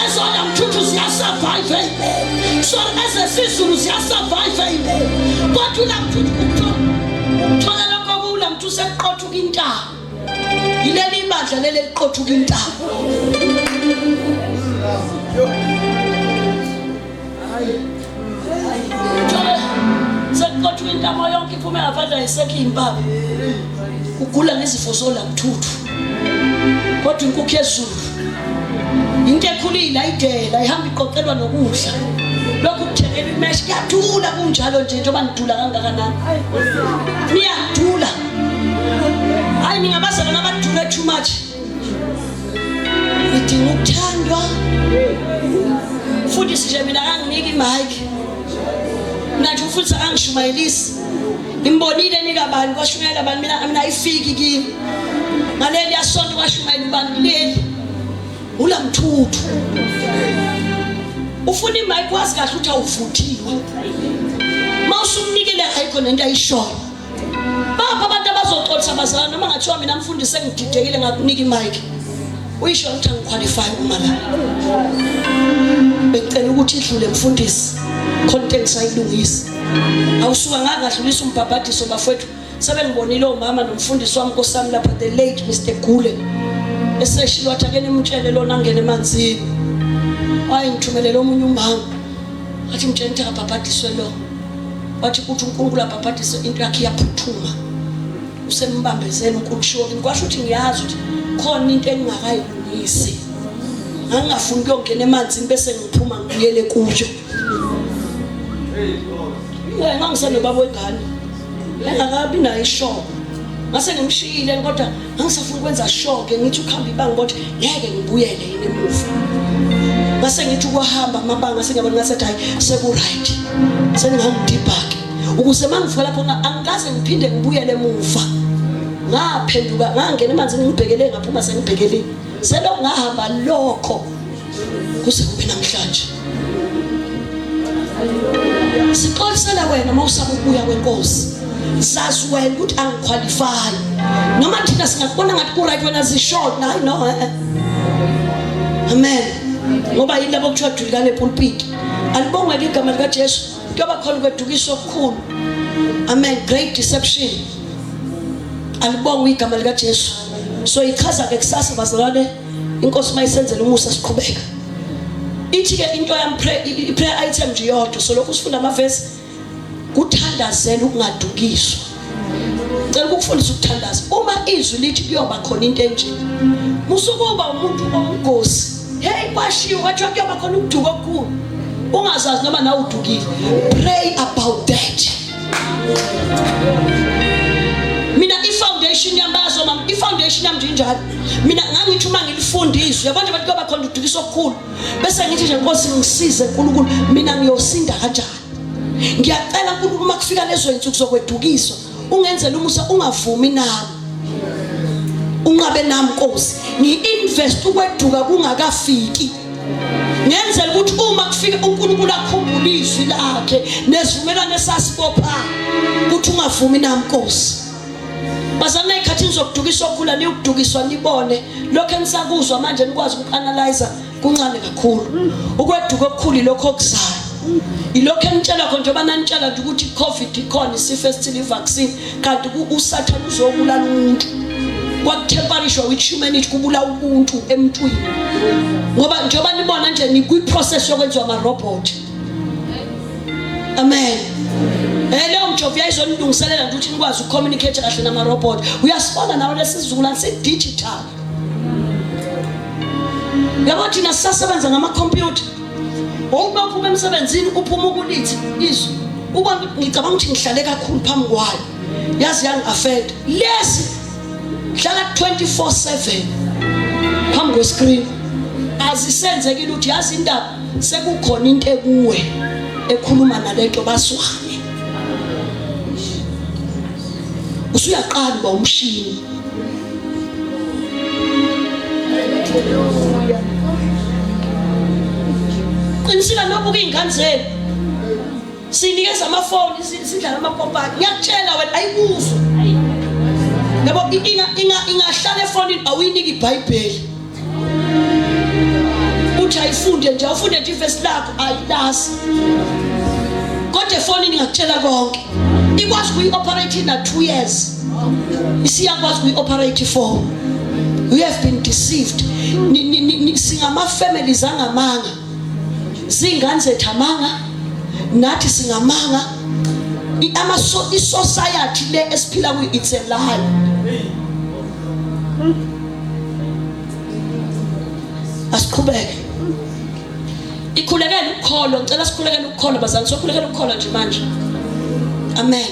Ezona mthuthu ziyasurvive, amen. Sorry, ezesizulu ziyasurvive, amen. Kodwa ulamthuthu ukuthola lokho kulamthuthu sekuqothuka intaba. Yileli ibandla leli eliqothuka intaba. Sekuqothwa intamo yonke iphume ngaphandle ayisekho iyimpama. Ugula ngezifo zolamthuthu. Kodwa inkukhu yezulu into ekhulile ayidela ihamba iqoqelwa nokudla. Lokhu kuthengela imesh kuyadula kunjalo nje njengoba nidula kangakanani. Niyadula. Hayi ningabazalwane abadula too much. Ngidinga ukuthandwa. Mfundisi nje mina akanginiki imic. Mina nje umfundisi akangishumayelisi. Ngimbonile nikabani kwashumayela bani mina mina ayifiki kimi. Ngaleli yasonto kwashumayela ubani kuleli. Ulamthuthu. Ufuna imic wazi kahle ukuthi awuvuthiwe. Mawusumnikele ayikho nento ayishoyo. Bapha abantu abazoxolisa bazalwane noma ngathiwa mina mfundisi engididekile ngakunika imic. Uyisho ukuthi angiqualify uma la. Bengicela ukuthi idlule mfundisi. Khona into engisayilungisa. Awusuka ngangadlulisa umbhabhadiso bafowethu. Sebengibonile omama nomfundisi wami nkosami lapha the late Mr Gule. Eseshilo wathi ake nimtshele lona angene emanzini. Wayengithumelele omunye umama. Wathi mtshele ukuthi akabhabhadiswe lo. Wathi uthi uNkulunkulu abhabhadise into yakhe iyaphuthuma. Usembambezela uNkulunkulu kushiwo kimi kwasho ukuthi ngiyazi ukuthi khona into engingakayilungisi. Ngangingafuni ukuyongena emanzini bese ngiphuma ngibuyele kuyo. Ngangisenobaba wengane. Engakabi nayo ishoko. Ngase ngimshiyile kodwa ngangisafuna ukwenza sure ke ngithi ukuhamba ibanga kodwa ngeke ngibuyele yini emuva. Ngase ngithi ukuhamba amabanga sengiyabona ngathi hayi seku right. Sengingangidibhake. Ukuze mangivuka lapho angikaze ngiphinde ngibuyele emuva. Ngaphenduka ngangena emanzini ngibhekele ngaphuma sengibhekele. Selokhu ngahamba lokho kuze kube namhlanje. Sixolisela wena uma usaba ukubuya kwenkosi. Sazi wena ukuthi angiqualify. Noma thina singakubona ngathi ku right wena zishort hayi no eh, eh. Amen. Ngoba yini labo kuthiwa dulukane epulpit. Alibongwe igama lika Jesu. Kuyoba khona ukwedukiswa okukhulu. Amen. Great deception. Alibongwe igama lika Jesu. So ichaza ke kusasa bazalwane, inkosi mayisenzele umusa siqhubeka. Ithi ke into yami prayer item nje yodwa, so lokhu sifunda amavesi kuthandazela ukungadukiswa. Cela ukufundisa ukuthandaza. Uma izwi lithi kuyoba khona into enje, musukuba umuntu omgosi. Hey, kwashiwo kwathiwa kuyoba khona ukuduka okukhulu, ungazazi noma nawe udukile. Pray about that. Mina i-foundation yami bayazo mama, i-foundation yami nje injalo. Mina ngangithi uma ngilifunda izwi, yabo nje bathi kuyoba khona ukudukisa okukhulu, bese ngithi nje Nkosi ngisize uNkulunkulu, mina ngiyosinda kanjani? Ngiyacela uNkulunkulu uma kufika lezo insuku zokwedukiswa ungenzele umusa, ungavumi nami, unqabe nami Nkosi. Ngi-invest ukweduka kungakafiki, ngenzela ukuthi uma kufika uNkulunkulu akhumbule izwi lakhe nesivumelwano esasibopha ukuthi ungavumi nami Nkosi. Bazalwane, ezikhathini zokudukiswa okukhula niyokudukiswa nibone lokho enisakuzwa manje, nikwazi uku-analyze kuncane kakhulu. Ukweduka okukhulu ilokho okuzayo, ilokho enitshela khona njengoba nanitshela nje ukuthi i-COVID ikhona, isifo esithile, i-vaccine, kanti uSathane uzobulala umuntu. Kwakutemperishwa with humanity, kubulawa ubuntu emntwini, ngoba njengoba nibona nje nikwi-process yokwenziwa ama-robot. Amen. Leyo mjovo yayizonilungiselela nje ukuthi nikwazi ukucommunicate kahle nama-robot. Uyasibona nawe lesizukulwane si-digital. Yabo thina sisasebenza ngamakhompyutha. Uma uphuma emsebenzini uphuma ukulithi izwi, ubona ngicabanga ukuthi ngihlale kakhulu phambi kwayo, yazi yangi-affect. Lesi hlala 24/7 phambi kwescreen, azisenzekile ukuthi yazi indaba sekukhona into ekuwe ekhuluma nalento, baswane usuyaqala uba umshini. Qinisile nobuka iy'ngane zenu, sinikeza amafoni, sidlala amapopayi. Ngiyakutshela wena ayikuzwa, yabo, ingahlala efonini, awuyiniki ibhayibheli uthi ayifunde nje, awufunde nje ivesi lakho, ayilazi, kodwa efonini ingakutshela konke. Ikwazi ukuyi-operate na 2 years isiyakwazi ukuyi-operate ifoni. You have been deceived. Singama-families angamanga, zingane zethu amanga, nathi singamanga. I-society le esiphila kuyo, it's a lie. Asiqhubeke, ikhulekele ukukholo. Ngicela sikhulekele ukukholo bazali, sokhulekela ukukholo nje manje. Amen.